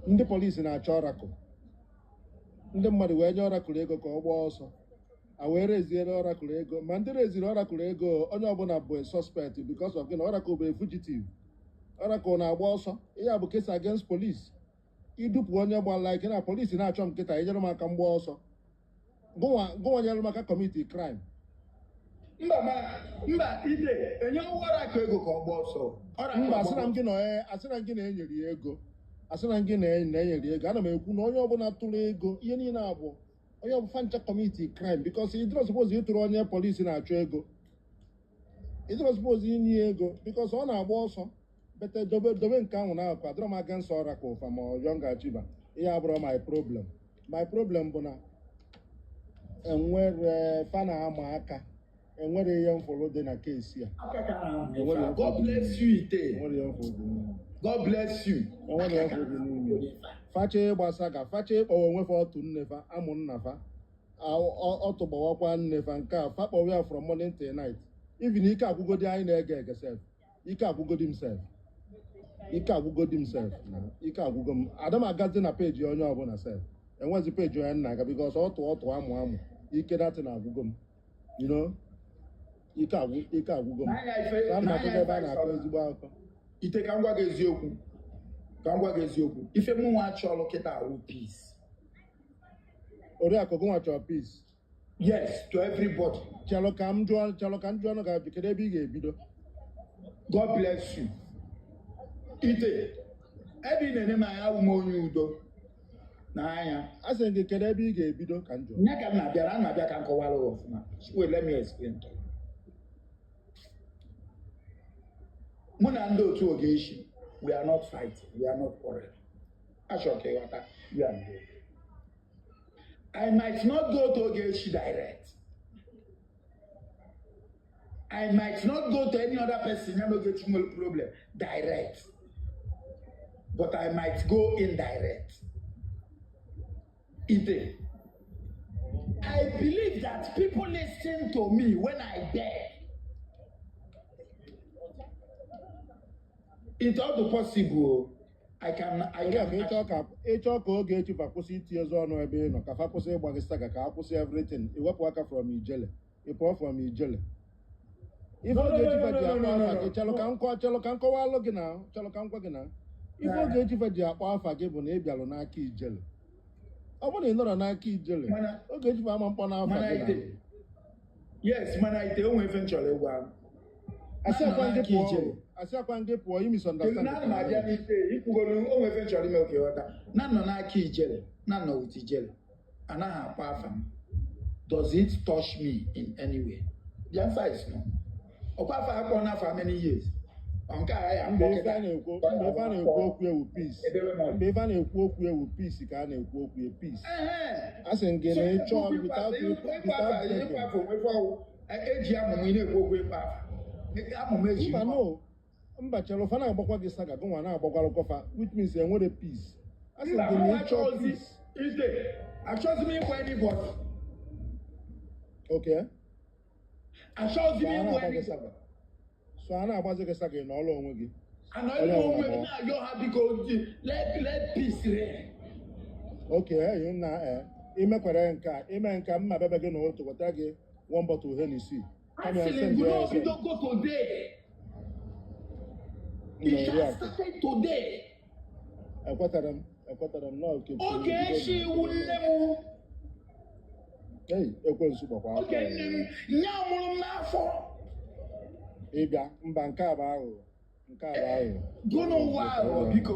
Ndị polisi na-achọ oracle, ndị mmadụ wee nye oracle ego ka ọ gbaa ọsọ, a wee reziere oracle ego. Ma ndị reziri oracle ego, onye ọbụla bụ a suspect because of gịnị? Oracle bụ a fugitive, oracle na-agba ọsọ. Ihe a bụ case against police. Idupụ onye gbara ike na polisi na-achọ m nkịta, enyere m aka mgba ọsọ, gụnwa nyere m aka commit crime. Mba, ma mba, ide enye oracle ego ka ọ gbaa ọsọ. Oracle Mba, gbaa asịra m gị na asịra m gị na enyere ya ego, asịra m gị na enyere ya ego. Ana m ekwu na onye ọbụla tụrụ ego, ihe niile abụ onye ọbụ fancha commit crime, because ịdịrọ suppose ịtụrụ onye polisi na-achọ ego, ịdịrọ suppose inye ya ego because ọ na-agba ọsọ. Better dobe dobe nke ahụ na-akụ. Adịrọ m against oracle fa ma young achiever, ihe abụrụ my problem. My problem bụ na enwere fa na-ama aka, enwere ihe mfụrụ dị na case a. Aka ka na-amụ ife Enwere a. ihe God mfụrụ dị bless you, Ite. Enwere ihe mfụrụ dị n'ime. God bless you. Enwere ihe mfụrụ dị n'ime. Facha ịgbasa ka facha ịkpọwa onwe fa ọtụ nne fa amụ nna fa ọtụ gbawakwa nne fa nke a fa kpọwa ya from morning till night. Even ike agwụgodi anyị na-ege ege sef, ike agwụgodi m sef, ike agwụgodi m sef na ike agwụgo m. Ada m agazi na peji onye ọbụla sef, enwezi peji onye nna aga because ọtụ ọtụ amụ amụ ike datin agwụgo m, ike agwụ, ike agwụgo m. N'anya ife So ana m n'anya achọta ebe a ife na-akọ ezigbo akụkọ. Ite, ka m gwa gị eziokwu, ka m gwa gị eziokwu, ife mụ nwa chọrọ kịta awụ peace. Oriakụ, gụnwa chọrọ peace? Yes, to everybody. Chelụ ka m jụọ, chelụ ka m jụọ ọnụ ga kedu ebe ị ga-ebido? God bless you, Ite. Ebe ị na-ene m anya, awụ m onye udo n'anya. A sị m gị kedu ebe ị ga-ebido ka m jụọ. Nya ka m na-abịa na na-abịa ka m kọwara gị ọfụma. Wait, let me explain to you. Mụ na ndị otu Ogechi, we are not fighting, we are not quarreling. Achọrọ ka ịghọta ya ndị. I might not go to Ogechi direct. I might not go to any other person ya na Ogechi nwere problem direct. But I might go indirect. Ite. I believe that people listen to me when I beg. It's all possible. I can I Oriakụ, can ịchọ ka Ogechi fa kwụsị itinyezi ọnụ ebe ị nọ, ka fa kwụsị ịgba gị saga, ka a kwụsị everything, iwepụ aka from Ijele, ị pụọ from Ijele. Ife No, no, Ogechi no, fa no, ji no, akpọ no, no, afa no. gị, chelụ ka m kọọ, chelụ ka m kọwalụ gị na, chelụ ka m gwa gị na ife Nah. Ogechi fa ji akpọ afa gị bụ na ị bịalụ n'aka Ijele. Ọ bụrụ na ị nọrọ n'aka Ijele, Mana Ogechi fa ama mkpọ n'afa mana gị na. ite, yes, mana ite, o nwere ife m chọrọ ịgwa. Asị Na akwa nọ gị n'aka pụọ Ijele. o. Asị akwa gị pụọ, ị Kedu misunderstand na ana m abịa n'ike ikwugolu, o nwere ife m chọrọ ime ka ịghọta. Na nọ n'aka Ijele, na nọ with Ijele, anaghị akpọ afa m. Does it touch me in any way? The answer is no. Ọkwa afa akpọ n'afọ how many years? Ọ nke a ya Mgbe mkpọ ife kịta. a na-ekwu, mgbe ife a na-ekwu okwu ewu peace, Edebe m ọdụ. mgbe ife a na-ekwu okwu ewu peace, ka a na-ekwu okwu ewu peace. Ehe. A sị m gị So na ịkwu ịchọ okwu ịkpọ without afa, ịkpọ without afa, ịkpọ begging. afa onwe ife ọwụ. Eji amụmụ ị na-ekwu okwu ịkpọ afa. Amụmụ eji Mba nkọ. no, mba, chelụ, fa na-agbakwa gị saga, gụnwa na-agbakwarụkwa fa, which means enwere peace. A sị m Mba, gị na mụ ịchọ achọghịzi peace. ite. Achọghịzi m ịkpọ anybody. Okay. Achọghịzi So m a ịkpọ na-agba gị anybody. saga. So a na-agbazi gị saga, ị nọọla onwe gị. Anọghị Onye m ọbụla onwe m gbaa. na-ayọ ha, biko, let peace reign. Okay, enyi nna, imekwere nke a, ime nke a, mma bebe gị na otu weta gị one bottle Hennessy. Kama ya Asịrị send m ya gị send. n'obidogo today. Nna It has Oriakụ, started today. ekwetara m, ekwetara m na oke Ogechi iwu nne m. Ei, ekwensu gbakwa aka. Oge nne m nya mụrụ m n'afọ. Ịbịa mba, nke a bụ aghụghọ, nke a bụ aghụghọ. Gụnụ ụwa aghụghọ, biko.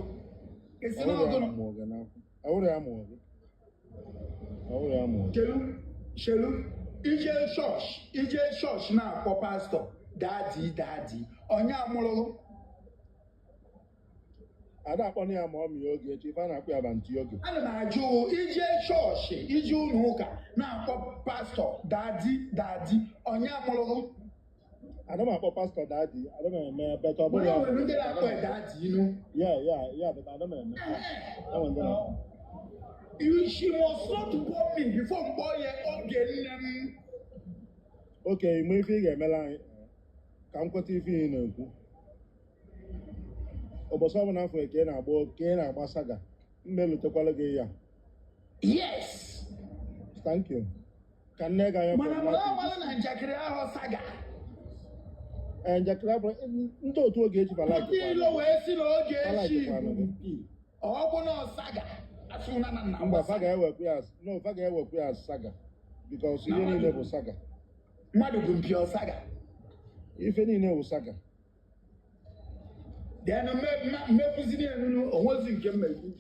Esi na Ọwụrụ ya ọgụnụ. mụọ gị n'afọ, ọwụrụ ya mụọ gị, ọwụrụ ya mụọ gị. Chelu, chelu, ije chọọchị, ije chọọchị na-akpọ pastọ daddy, daddy, onye amụrụ. Ada akpọ ya ma ọ mịa Ogechi, ife a na-akpọ ya bụ aunty Oge. Ana m ajụ, ije chọọchị, ije ụlọ ụka na-akpọ pastọ daddy, daddy, onye amụrụ. Ada m akpọ pastọ daddy, ada m eme, but ọ bụrụ Mana ya nwere ndị na-akpọ ya daddy inu. Yeah, but ada m eme, enwe ndị na-akpọ. You, she must not born me before mkpọ ya oge nne m. Oke, ime ife ị ga-emela anyị ka m kweta ife ị na-ekwu. Ụbọchị ọbụla afọ ka ị na-agba, ka ị na-agba saga, mma elutekwala gị ya. Yes. Thank you, ka nne gị anya. Mana from mara now to amara na njakịrị ahụ saga. Ee, njakịrị abụrụ ndị otu Ogechi ba Pụta ilo wee sị na oge Fa echi like bụ mpi, ọ bụ na ọ saga asụ na na nna Mba, fa ga-ewekwu ya no, fa ga-ewekwu ya as saga because ihe niile bụ saga. Mmadụ bụ mpi, ọ saga. Ife niile bụ saga. Then mmepụziri enunu onwezi nke mmekwu.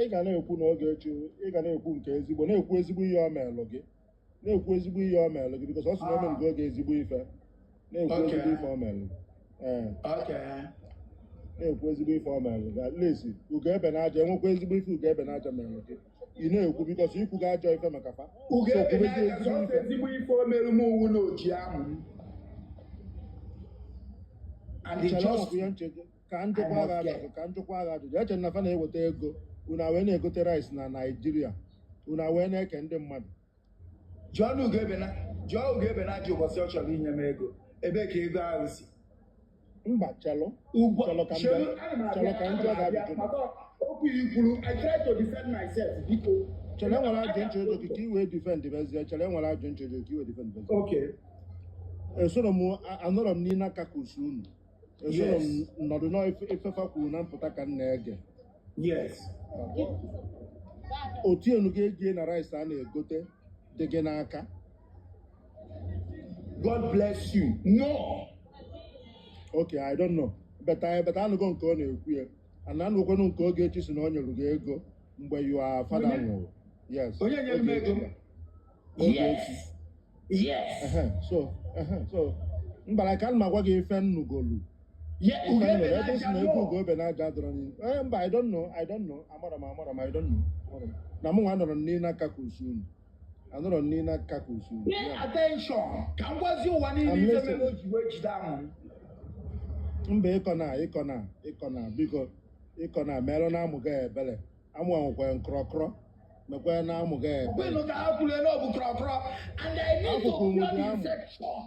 Ị ga na-ekwu na Ogechi, ị ga na-ekwu nke ezigbo, na-ekwu ezigbo ihe ọ melụ gị, na-ekwu ezigbo ihe ọ melụ gị, because ọ sị na o melụ gị oge ezigbo ife, na-ekwu ezigbo ife ọ melụ gị. Ee. Na-ekwu ezigbo ife ọ melụ gị. At least ugo ebe na aja enwekwa ezigbo ife ugo ebe na aja melụ gị, ị na-ekwu, because ikwu gị ajọ ife maka fa. Ugo So ebe kwubezie n'aka ezigbo sọsọ ife. Ezigbo ife o merụ m owu na oji amụ m and the Chere, just ọkụ ya nchedo ka njụkwa agha ajụjụ, ka njụkwa agha ajụjụ. Eche na fa na-eweta ego unu wee na-egote rice na Naịjirịa, unu wee na-eke ndị mmadụ. Jụọ na ugo ebe na, jụọ ugo ebe na ajụ ụbọchị ọ chọrọ inye m ego, ebe ka ego ahụ si. Mba, chelụ. Ugbu Chelụ ka m chelụ, bịa. ana m Chelụ abịa, ka m ana jụọ m gị abịa ajụjụ. Maka okwu i kwuru, I try to defend myself, biko. Chere, enwere ajụ nchedo gị ka i wee defend bezie. Chere, enwere ajụ nchedo ka i wee defend bezie. Okay. Esoro m, anọrọ m n'ime caucus unu, esoro m nọdụ nọ ifefa kwuru na mpụta ka m na-ege. Otu enu ga-egie na rice a na-egote dị gị n'aka. God bless you, no. Okay, I don't know, but anụgo nke ọ na-ekwu ya, and anụgokwanụ nke Ogechi si na o nyere gị ego mgbe your father Onye? nwụrụ. Yes. Onye nyere m ego? Ogechi. Yes. Ehe, so ehe, so mbara ka m agwa gị ife nnugolu. Yeah, Ife anyị Ugebe mere ebe si n'aja na ego no. Ugo Benaja dọrọ n'ihu. Eh, mba, I don't know, I don't know. Amara m, amara m, I don't know. Amara m. Na mụ nwa nọrọ n'ile aka ka usu unu. Anọrọ n'ile aka ka usu unu. Pay Yeah. attention. Ka m gwazie ụwa niile I'm ife listening. mere o ji wee jide amụ m. Mba, ịkọ na ịkọ na ịkọ na biko ịkọ na merụ na amụ gị ebele. Amụ anwụkwa nkrọkrọ. Mekwa na amụ gị ebele. Ọbụnụ ka ha kwuru na ọ bụ krọkrọ and I need to Afụkwụ m cure dị the amụ. infection.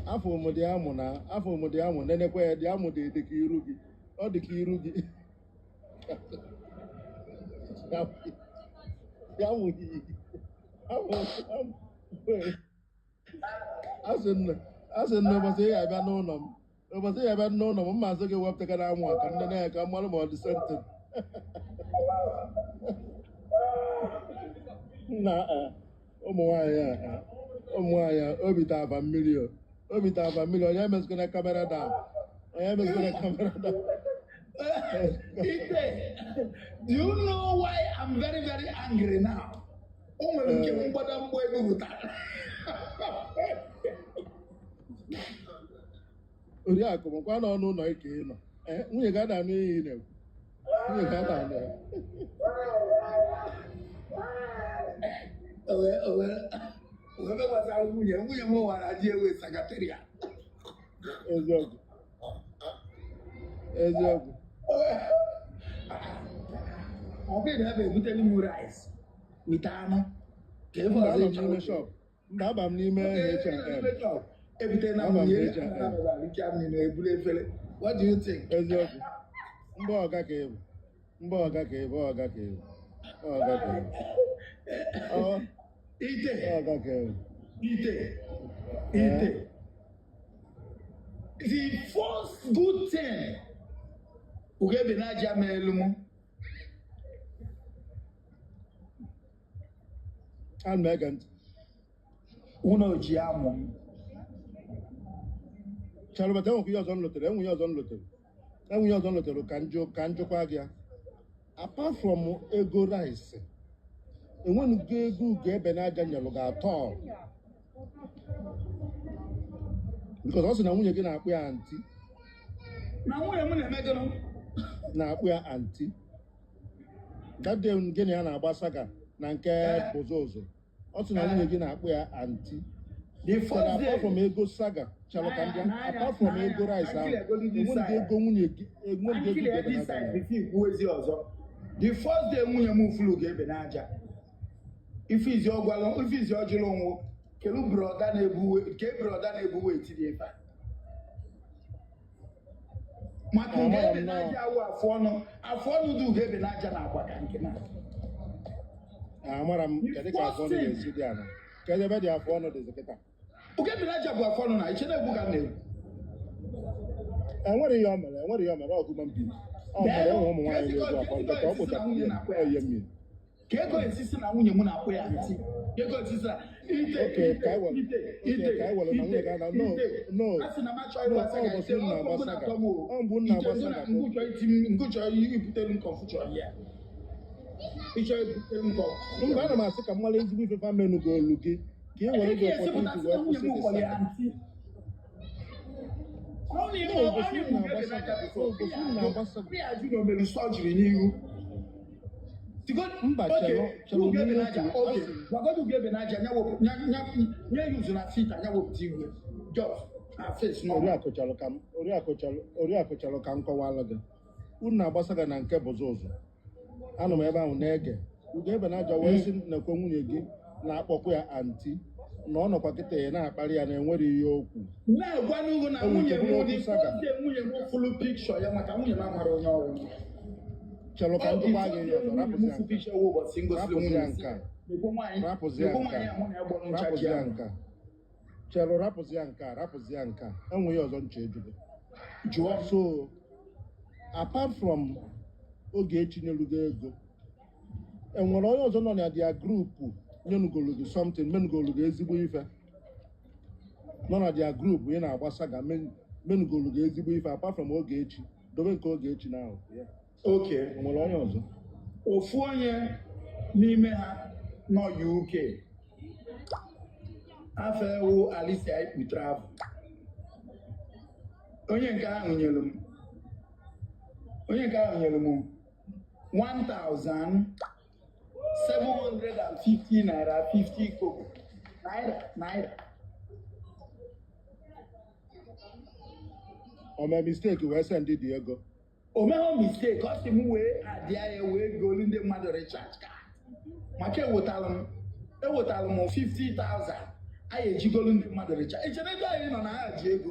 Afọ m dị amụ na afọ m dị amụ nenekwa ya dị amụ dị dị ka iru gị. Ọ dị ka iru gị. Ya amụ gị. Amụ amụ. Asị m na asị m na ụbọchị ị ga-abịa n'ụlọ m ụbọchị ị ga-abịa n'ụlọ m mma asị gị wepụtakara amụ a ka m nene ya ka m mara ma ọ dị sentin. Na ụmụ nwaanyị a ụmụ nwaanyị a obi ta aba mmiri o obi ta aba mmiri onye emezikwana camera down onye emezikwana camera down. Ite, do you know why I'm very very angry now? O nwere nke mgbadamgba ego pụtara. Oriakụ m kwa n'ọnụ ụlọ ike ị nọ. Eh, nwunye gị ada anụ ihe ị na-ekwu. Nwunye gị ada anụ ya. Owe owe owe gbasara nwunye nwunye m wara di ewe sakateria. Eziokwu. Eziokwu. Ọ bụghị na ebe ebuteli m rice wite anụ ka ebe Mba, ọzọ anọ m ịchọ n'ime shop. Mba, aba m n'ime H&M. Ebute na Aba m nwunye H&M. na-eburu efere. What do you think? Eziokwu. Mba ọga ka ị bụ. Mba ọga ka ị bụ, ọga ka ị bụ. Ọga ka ị bụ. Ọ Ite ọga ka ị bụ. ite ite. The first good thing Ugebe n'aja meelu m Ana m ege ntị. unu ji amụ m. Chalụbata enwekwa ihe ọzọ m lotere, enwe ihe ọzọ m lotere. Enwe ihe ọzọ m lotere ka njụ ka njụkwa gị ya. Apart from ego rice, enwenugo ego Ugebe n'aja nyelụ gị atọ. Because ọ sị na nwunye gị na-akpụ ya aunty. Na nwunye m na-eme gịnị? Na-akpụ ya aunty. That day gị na ya na-agba saga na nke Bozozo. Ọ sị na nwunye gị na-akpụ ya aunty. The But first apart from day ego saga, chalụ ka m bịa, n'anya apart from n'anya ego rice ahụ, ka nkiri this enwenugo side. ego nwunye gị, enwenugo ego Nkiri Ugebe this n'aja side nyelụ. before ikwu ezi ọzọ. The first day nwunye m furu Ugebe n'aja. Ife izi ọ gwalụ ife izi ọ jụrụ nwụ kelu brother na-ebu ke brother na-ebu weight dị ebe a. Maka Amara Ugebe m na n'aja awụ afụ ọnụ afụ ọnụ dị Ugebe n'aja na-agba ka nke na. Amara m The kedu ka afọ first ọnụ thing ga-esi dị ala. Kedu ebe dị afọ ọnụ dịzi kịta? Ugebe n'aja bụ afụ ọnụ na iche na-egwu ka m na-egwu. Enwere ihe o mere, enwere ihe o mere, ọ human being. Ọ mere enwe ụmụ nwaanyị na-ebu afọ ọnụ, ka ọ kpụchapụ ya, ọ ihe mmiri. Ka ego esisi na nwunye m na-akpụ ya aunty. Ka ego esisi na ite Okay, ite ka anyị were ite okay, ite ka anyị were na nwunye ite gị ana no ite. no A sị na m achọ no ịgba ọ saga ụbọchị ite m ọ na-agba bụ saga na-atọ m o. ọ mbụ m Ite na-agba ngụ na saga ka ngụchọ iti m ngụchọ ibutere m confusion ya. Ịchọ ibutere m confusion. Mba, ana m asị ka m mara ezigbo ife fa menugo olu gị ka ị were Eke the esi pụta opportunity sị wee na nwunye kwụsị m the kpọrọ ya saga. aunty. Ọ na No, ịma ọ ụbọchị na m ịma na-agba Ugebe saga n'aja before ụbọchị m na-agba saga ya ajụ na o mere surgery n'ihu. Mba, Okay, chelụ chelụ Ugebe n'ihe n'aja kwuru okay asị m gwagodu Ugebe n'aja nya wepụ nya nya nye yuzu na fit anya wepụta ihu just na face normal. Oriakụ chelụ ka m oriakụ chelụ oriakụ chelụ ka m kọwalụ gị. Unu na-agba saga na nke Bozozo. Anọ m ebe ahụ na-ege. Ugebe n'aja wee sị nekwe nwunye gị na-akpọkwa ya aunty na ọ nọkwa kịta ya na-akparị ya na enwere ihe okwu. Na-agwa n'ugwu na O nwere nwunye ike m bụrụ dị okwu saga. first day nwunye m fụlụ picture ya maka nwunye m amara onye ọrụ. Chelụ ka Ọ m dị jụkwa first gị day ihe ọzọ nwunye m rapụzi ya fụ nke a. picture wụ ụbọchị ngosiri Rapụzi nwunye ya m nke a. nekwe nwaanyị Rapụzi ya nekwe nke nwaanyị a. a mụ na ya gbọrọ ncha Rapụzi ji ya ahụ. nke a. Chelụ rapụzi ya nke a rapụzi ya nke a. Enwe ihe ọzọ nche ejugo. Jụọ m. So apart from oge echinyelugo ego, enwere onye ọzọ nọ na their group nyenugolu gị something menugolu gị ezigbo ife nọ na their group ị na-agba saga menugolu gị ezigbo ife apart from Ogechi dobe nke Ogechi na ahụ ya? Okay. Enwere onye ọzọ? Ofu onye n'ime ha nọ UK afọ ewu Alicia Ikpu travel. Onye nke ahụ nyere m, onye nke ahụ nyere m 1750 naira 50 kobo, naira naira. O mee mistake wee send the ego? O meghọ mistake. Ọ sị m wee adịa ya wee golu ndị mmadụ recharge card, maka ewetalụ m 50,000 anyị ejigolu ndị mmadụ recharge. Echere ebe anyị nọ na ha ji ego,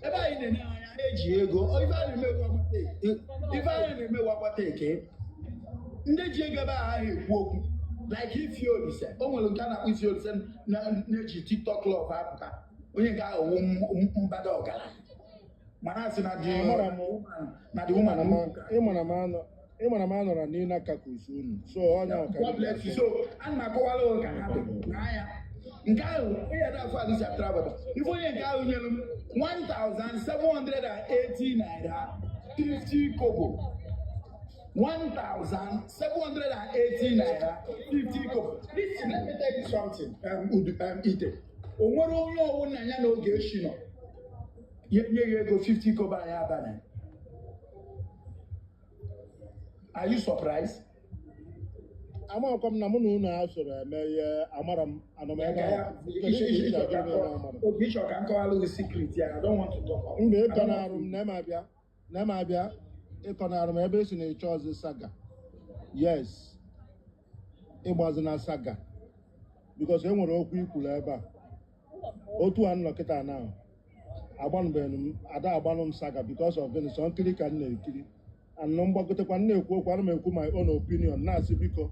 ebe anyị na-ene anya ha eji ego. Ife anyị na-eme wagbata eke ndị ji ego ebe ahụ ekwu okwu like Ifi Olise. O nwere nke a na-akpọ Ifi Olise na-eji TikTok love apụta. Onye nke ahụ wụ mbada ọgaranya, mana asị na the Amara m. na the woman Ịmara m anọrọ n'ịna kakus unu, so onye ọka. God bless you. So ana m akọwara ụka ka ha dị n'anya nke ahụ onye ada afọ adịsi atrabata. Ife onye nke ahụ nyere m 1780 naira 50 kobo, 1780 naira 50 kobo. Listen, let me tell you something. Udu, ite o nwere onye ọwụ nna ya na oge echi nọ nye nye ya ego 50 kobo anyị abalị. Are you surprised? Amakwa m na mụ na unu a soro eme ihe. Amara m, anọ m ebe ahụ. Kedu ka isi ajụ m ihe amara? Oge ịchọ ka m kọwalụ gị secret ya, I don't want to talk. Mgbe ịkọ na-arụ m na m abịa na m abịa ịkọ na-arụ m ebe esi na ịchọ ọzọ saga. Yes, ịgbazi na saga, because e nwere okwu ikwuru ebe a. Otu a nnọ kịta na agbanụbeghị m, ada agbanụ m saga because of gịnị? Sọ nkiri ka m na-ekiri anụ mgbagotekwa m na-ekwu okwu. Ana m ekwu my own opinion, na-asị biko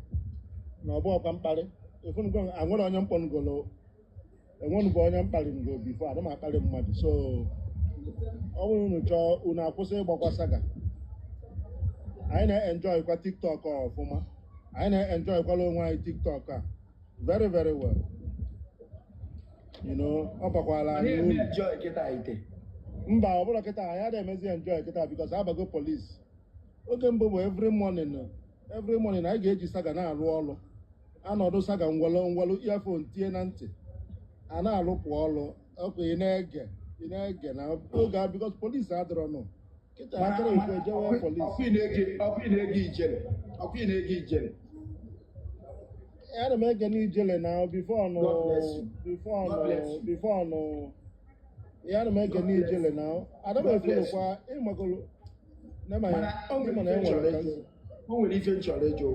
na ọ bụ ọkwa mkparị efunugo. Anwere onye mkpọnugolo, enwenugbo onye mkparị ngo before. Ana m akparị mmadụ, so ọ bụrụ unu chọọ, unu akwụsị ịgbakwa saga. Anyị na-enjoy kwa TikTok a ọfụma. Anyị na-enjoy kwala onwe anyị TikTok a very very well. Ọ bakwala anyị Anyị uru. eme enjoy kịta, ite. Mba, ọ bụrụ kịta anyị adịghị emezi enjoy kịta, because abago police. Oge mbụ bụ every morning, every morning anyị ga-eji saga na-arụ ọrụ. Anọdụ saga, ngwalo ngwalo earphone tie na ntị, a na-arụpụ ọrụ ọkụ. Ị na-ege, ị na-ege na oge a, because police adịrọ nụ kịta. Akara ekwu ejewe police. Ọkụ ị na-ege, ọkụ ị na-ege ijele, ọkụ ị na-ege ijele. Ana m ege n'ijele na before nụ. God bless you. Before God bless nụ you. before nụ ya, ana m ege God bless n'ijele na ada m God bless. efolokwa ịmagolo. Mana o ịma nwere na ife m chọrọ enwere ka ịjụ. O nwere ife m chọrọ ịjụ.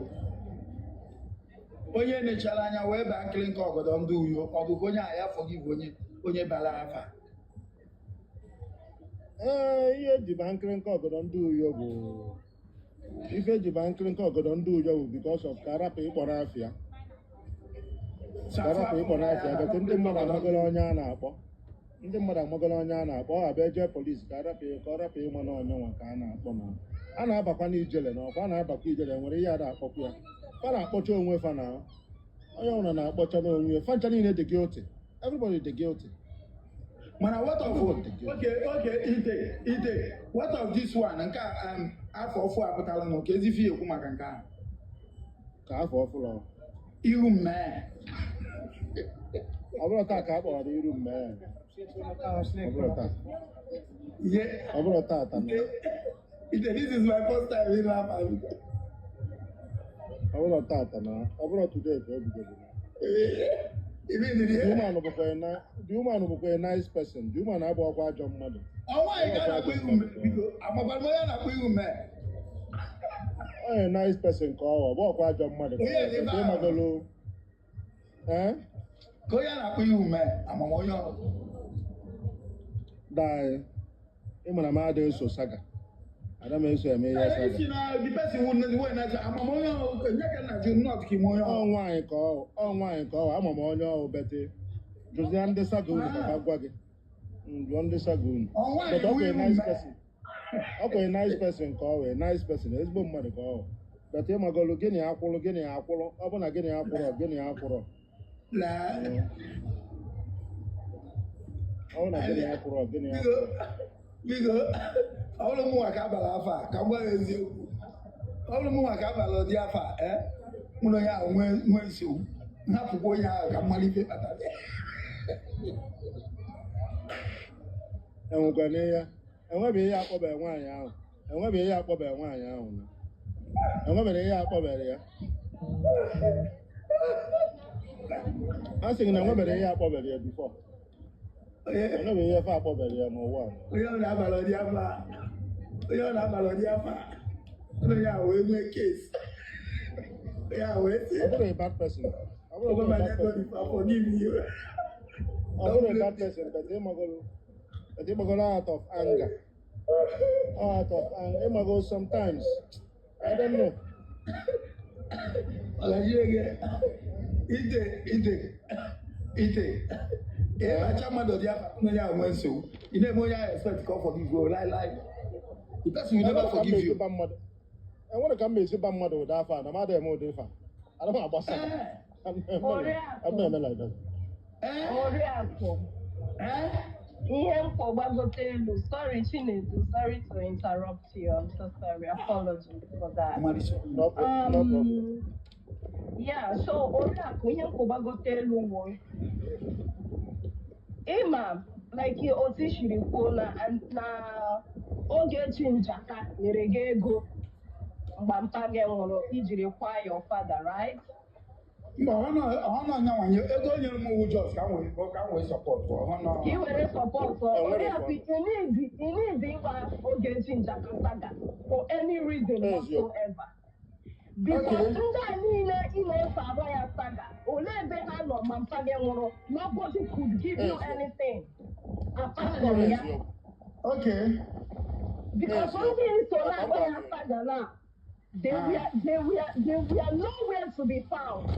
Onye nechara anya wee baa nkịrịnka ọgọdọ ndị Uyo, ọgụgụ onye a ya forgive onye bara afa. Ee, ihe eji ba nkịrịnka ọgọdọ ndị Uyo bụ, ife eji ba nkịrịnka ọgọdọ ndị Uyo bụ because of ka arapụ ịkpọrọ afịa, ka arapụ ịkpọrọ afịa. But ndị mmadụ amagolo onye a na-akpọ, ndị mmadụ amagolo onye a na-akpọ. Ọ abịa jee police ka arapụ, ka ọ rapụ ịma na onye nwa ka a na-akpọ. Na a na-abakwa n'ijele, na ọkwa a na-abakwa ijele. Nwere ihe a na-akpọkwa ya, fa na-akpọcha onwe fa, na onye ọbụla na-akpọcha n'onwe ya. Fa ncha niile dị guilty, everybody dị guilty. Mana what of Everybody dị guilty. Okay, ite, what of this one? Nke a afọ ọfụ apụtala nụ ka ezifi ekwu maka nke ahụ. Ka afọ ọfụlọ? Ihu mmee. Ọ bụrụ taa ka a kpọrọ iru mmee, ọ bụrụ taa. Ihe Ọ bụrụ tata na ite, this is my first time in Africa. Ọ bụrụ tata na ọ bụrụ today ka o bidoro. Ibi The woman bụkwa na the woman bụkwa a nice person. The woman abụọkwa ajọ mmadụ. Ọnwa anyị ka a na-akpọ ihu mmee, biko amakwara m onye a na-akpọ ihu mmee. Ọ a nice person ka ọ bụ, ọkwa ajọ mmadụ ka ọ Onye dị bụ. ebe ahụ? Ịmagolo ee. Ka onye a na-akpọ ihu mmee, amam onye ọ Daị, ịmara m adịghị eso saga, ada m eso eme ihe saga. Isi na the person who wey na amam onye ọ nye ka nna jụ not ka ime onye Ọ ọ nwaanyị ka ọ, ọ nwaanyị ka ọ, ama m onye ọ bete. Jụzie ndị saga unu ka ha gwa gị. Jụọ ndị saga unu. Ọ nwaanyị But ọ wụ kwa a ihu nice mmee. person, ọ kwa a nice person ka ọ wee, nice person, ezigbo mmadụ ka ọ wụ. But ịmagolu gịnị akwụrụ, gịnị akwụrụ, ọ bụ na gịnị akwụrọ, gịnị akwụrọ. Lee. Ọ bụ na gịnị akwụrọ, gịnị Biko, akwụrọ. biko, ọ bụrụ mụnwa ka abala afọ a, ka m gwa ya eziokwu, ọ bụrụ mụnwa ka abala ụdị afọ a, ee, mụ na onye ahụ nwee nsogbu, nhapụkwa onye ahụ ka m mara ife kpatara ya. Enwekwana ya, Enwebeghị ihe akpọbeghị nwaanyị ahụ. Enwebeghị ihe akpọbeghị nwaanyị ahụ na. Enwebeghị ihe akpọbeghị ya. A sị gị na enwebeghị ihe akpọbeghị ya before. Enwebeghị ihe fa akpọbeghị ya n'ụwa a. Onye ọ na-abalị ọdị afa, onye ọ na-abalị ọdị afa, onye a wee nwee case, onye a wee sị Ọ bụrụ a bad person. Ọ bụrụ Ogwe a ma bad nye God person. if I forgive you. Ọ bụrụ a bad person, but ịmagolo out of anger. Out of anger. Ịmagolo sometimes. I don't know. Ọlajire ite ite ite ịbacha mmadụ dị afa, onye a nwee nsogbu, ị na-eme onye ahụ expect ka ọ forgive you. Lie lie, the person will never Enwere ka m forgive you. esi ba mmadụ. Enwere ka m esi ba mmadụ ụdị afọ a na mmadụ eme ụdị ife a. Ana m agbasa. Oriakụ. I'm eme like that. Oriakụ. Ihe mkpọ gbagote elu. Sorry, Chinedu. Sorry to interrupt you. I'm so sorry. Apologies for that. No problem. No problem. Yeah, so Oriakụ, ihe mkpọ gbagote elu wụ ịma, like otu i siri kwuo na Ogechi Njaka nyere gị ego mgbe mpa gị nwụrụ ijiri kwa your father, right? Mba, ọ nọ nyanwanye ego o nyere m wu just ka m wee support ọ nọ. Ka ị were support. Enwere Oriakụ, ị need ịgba Ogechi Njaka saga for any reason Eziokwu. whatsoever. Because ndị a niile ị na-eso agba ya saga, olee ebe ha nọ ma mpa gị nwụrụ? Nobody could give you Eziokwu. anything apart from ya. Eziokwu. Because Eziokwu. ndị so na-agba ya Maka saga now, they were nowhere to be found.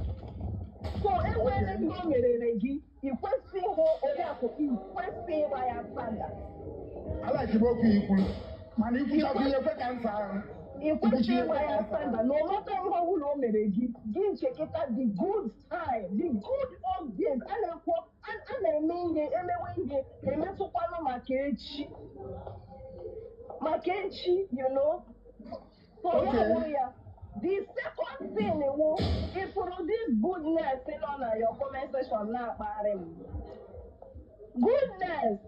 So enwere ihe o merere gị, ị kwesị ịhụ Oriakụ, ị kwesị ịgba ya saga. Alaiki m okwu ikwuru, mana ikwuchakwa ihe kwe ka nsa ahụ. Ị kwesị ịgba ya saga na ọmata ihe ọbụla o mere gị. Gị nchekịta the good time, the good old days. A na-ekwu a na-eme ihe, emewe ihe emetụkwanụ maka echi, maka echi. So ya wụ ya. The second thing wụ, ifuru this goodness nọ na your comment section na-akparị m. Goodness,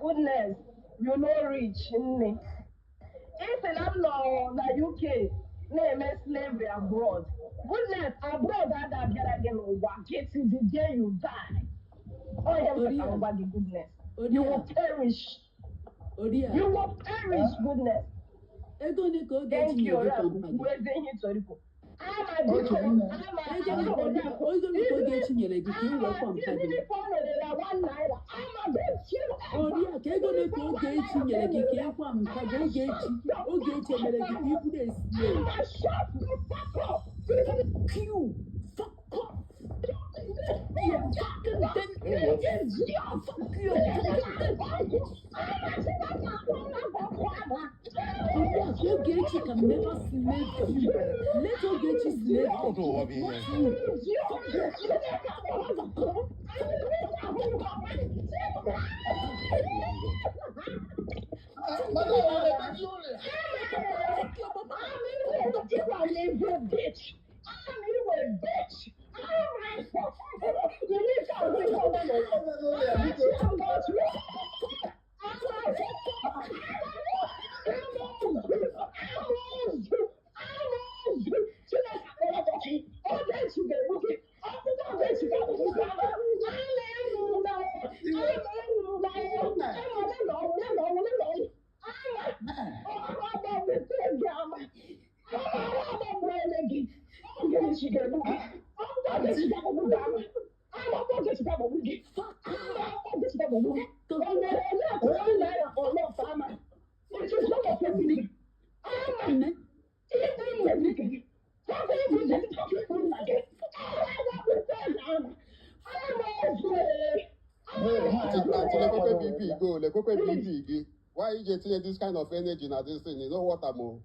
goodness, you no reach nne. Isi na m nọ na UK na-eme slavery abroad. Goodness, abroad ada abịara gị n'ụwa gị till the day you die. Onye m sị ka m gwa gị, goodness, you will perish. Oriakụ. You will perish, goodness. Ego ole ka Ogechi Thank you. nyere gị Oriakụ. ka mpa gị? Kwuo ezi ihe ị chọrọ ikwu. Ama biko ama. Ego ole ka Ogechi nyere gị ka ị wee kwa mpa gị? Even if o nwere ya ₦1, ama Oriakụ, ego ole ka Ogechi nyere gị ka ị kwa mpa gị? Ogechi emere gị ka ị bụrụ a slave? Shut the fuck up. Fuck you. Fuck off. Fuck you. Fucking then. Fuck you. Fucking Oriakụ, Ogechi can never slave you. Let Ogechi slave Ọdụ ụwa bụ ihe. not you. Fuck you. Fuck off. Mana ọ na-emechi ụlọ ya. Fuck your mama. I'm a bitch. I'm a bitch. You need to Ụlọ ya, biko. Nne. Aunty, lekwekwe BP go, lekwekwe BP gị. Why you dey tinye this kind of energy na this thing? You know what am o?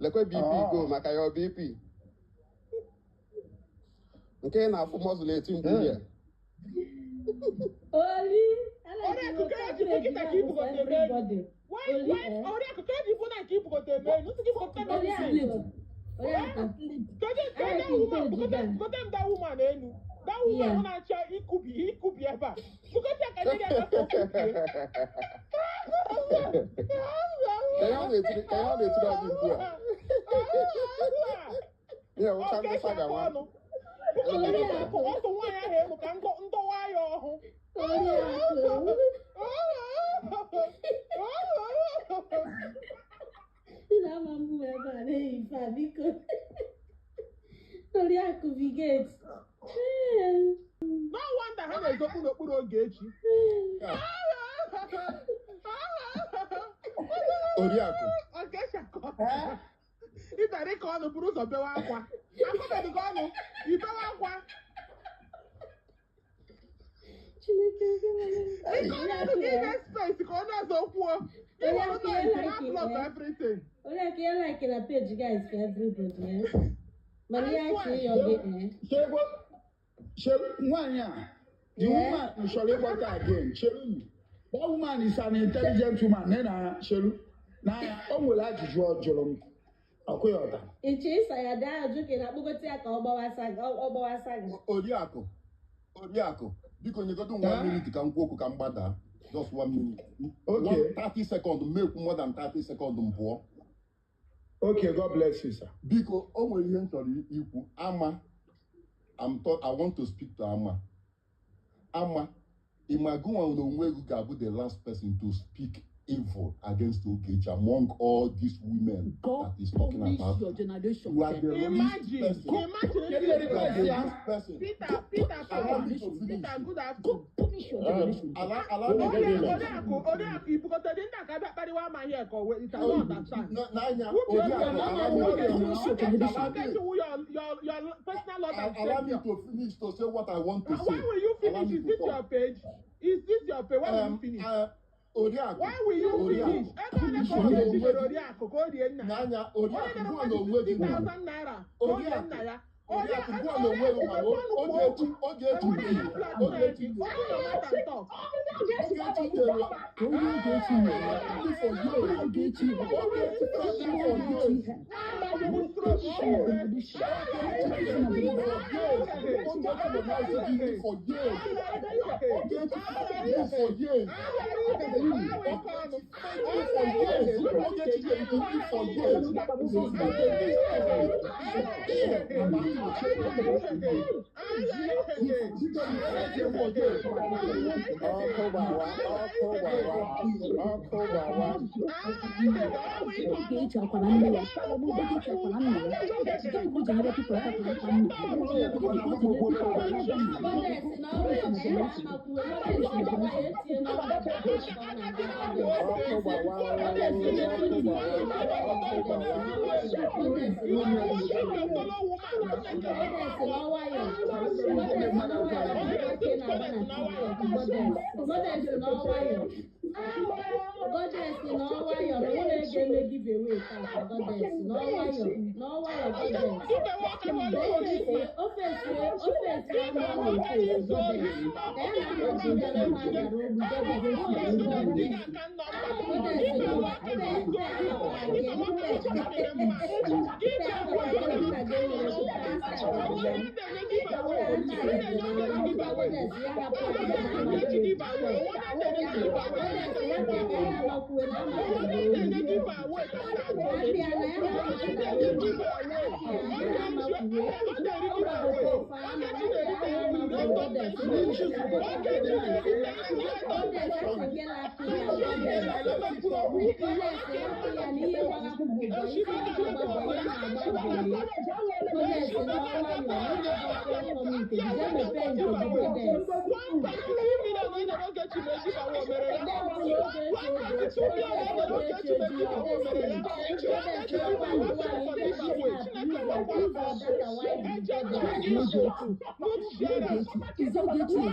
Lekwe BP go maka your BP. Nke ị na-afụ muscle eti mkpu ya. Oli, Oriakụ, ka eji bụ kịta ka ibugote eme elu. Why, Oriakụ, ka eji bụ na nke ibugote eme elu? Nsị gị bugote m elu. Oriakụ, Kedu woman, bugote m that woman elu. That woman who na-achọ ikubi ebe a. Bugote ya ka nyere ya aka ka o kubie. Ka ihe ọ na-etiri ka ihe ọ na-etiri anyị mkpu a. Ihe wụcha ndị Ogechi saga akọ nwa. ọnụ. Bukọta ọtụ nwaanyị ahụ elu ka ndọwa ya ọhụ. Oriakụ. Ị na-ama mgbu ebe a na-eyi ife a biko. Oriakụ Biget. No wonder ha na-ezokpu n'okpuru Ogechi. Oriakụ. Ogechi akọ. Ịbara ịkọ ọnụ buru ụzọ bewe akwa. Akọbeghị gị ọnụ, ibewe akwa. Chineke. Ịkọ ọnụ gị nye space ka onye ọzọ kwuo. Ịwere noise na block everything. Oriakụ ya like na page guys for everybody. Eh? Mana ihe anyị ịyọ gị eh? Nwaanyị a, the woman chọrọ ịgbata again. Chere unu. That woman is an intelligent woman. Nne na Chelu. Na ya, o nwere ajụjụ ọ jụrụ m. Ọkụ ya ọta. Ịchọ ịsa ya daa ajụ ka ị na-akpọgote ya ka ọ gbawasa gị ọ gbawasa gị. Oriakụ. Oriakụ. Biko nyegodu m 1 minute ka m kwuo okwu ka m gbadaa. Just 1 minute. Okay. 30 second m ekwu more than 30 second m pụọ. Okay, God bless you, sir. Biko, o nwere ihe m chọrọ ikwu. Ama, I want to speak to Ama. Ama, Imagunwa na onwe gị ga-abụ the last person to speak evil against Ogechi among all these women God that is talking punish about. your generation. You are the least Imagine, person. imagine You are the if least person. Peter, Peter, Allow me to finish. Peter, good afternoon. Go punish your generation. Allow me to finish. Oriakụ, Oriakụ, ibugotere ndị a ka abịa kparịwa ama ihe ka o wee, it I don't understand. N'anya, Who be Oriakụ, allow me to Punish your generation. Ogechi who your personal Lord and Allow me Savior. to finish to say what I want to Why say. will you Allow finish? me Is to this talk. your page? Is this your page? Why will you finish? Oriakụ, Why will you Oriakụ, finish? Ego ole ka Ogechi nyere Oriakụ ka o rie nna ya? n'anya, Onye Oriakụ, nyere gụọ na mmadụ onwe gị nwere. 60,000 naira ka o rie nna ya. Oriakụ, gụọ na onwe gị nwere. Ogechi, Ogechi Enwere nyere. ha platform Ogechi gị. nyere. Open your mouth and talk. Ogechi nyere. Onye Ogechi nyere. For years. Ogechi nyere. Ogechi for years. Ogechi for years. Ogechi for years. Ogechi for years. Ogechi for years. So you are the least person to hear about for years. Ọkụ gbawa, ọkụ gbawa, ọkụ gbawa. Ogechi akwara nne ya. Ogechi akwara nna ya. Gịnị ka o ji nyere people aka ka ha nna ya? Gịnị ka o ji nyere people aka ka ha nna ya? Goddess na ọrụ ya amakwuwe goddess na ya etinye n'ọrụ ka ọ na-aga Ọkụ gbawa, ọkụ gbawa, ọkụ gbawa. You are watching your fellow woman. Goddess na ọwayọ. Goddess na ọwayọ. Nwoke na-agba na TikTok. Goddess. Goddess na ọwayọ. Goddess na ọwayọ na nwere ego eme giveaway tata. Goddess na ọwayọ. Na ọwayọ goddess. Ofe esie ofe esie ama ọ na-efe goddess. Ka ya na ama ji bịara ma gara ogbu goddess. Goddess na Is Ogechi a victim?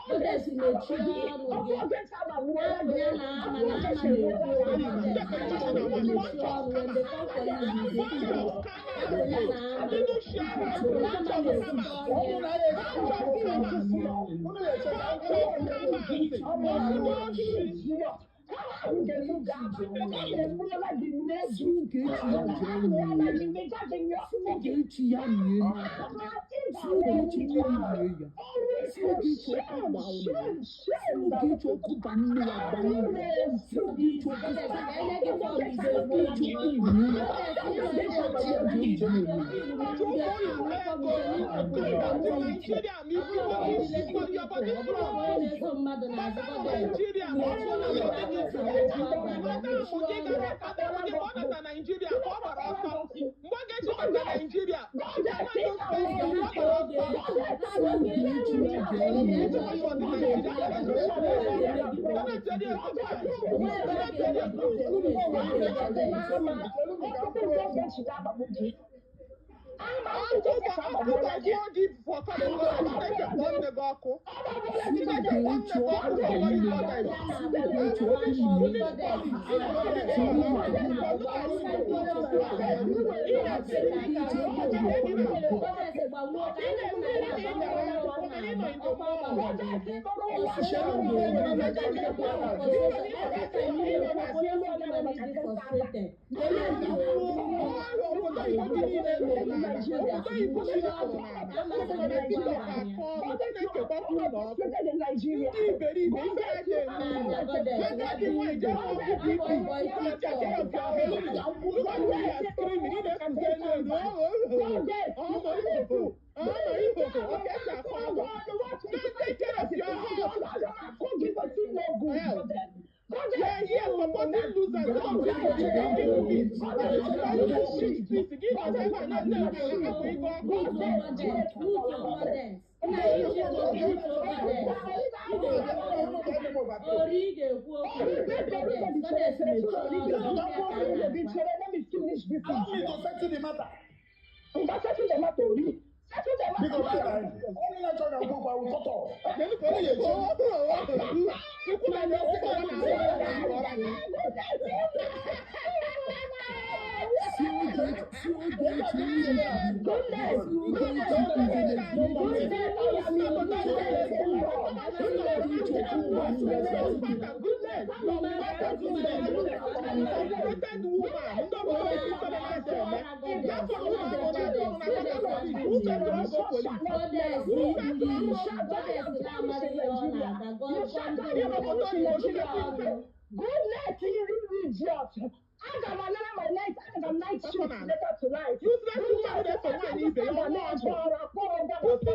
Goddess mechie ọnụ gị. Hapụ ya na ama na ama na-ekwu okwu goddess. Mechie ọnụ when they come for you, you say no. Hapụ ya na ama. Hapụ na ama na-ekwute ọnụ ya. Goddess, ka enye gị form ị ga-ebu. Goddess, ị nọ onye na-eso mmadụ n'azụ goddess. Ori ga-ekwu okwu goddess, goddess mechie ọnụ ya ka a na-agwa. Allow me to settle the matter. Because only natural can go, I will cut off. Goddess English, goddess na-amara ihe ọ na-aga, mechie ọnụ. Goodness, you idiot. Aga m anara my night, aga m night shift later tonight. Goddess na ihe iji na-ekwu afọ 20 naira, goddess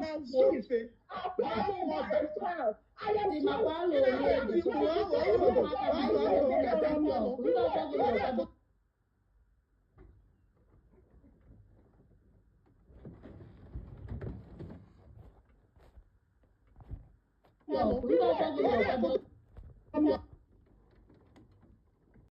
na-amụ oge ga n'ịgbasa. Dị makwa alụ onye dị, ụmụaka na-eme TikTok, ndị ọgbọ gị na-akwado. Ndị ọgbọ gị na-akwado.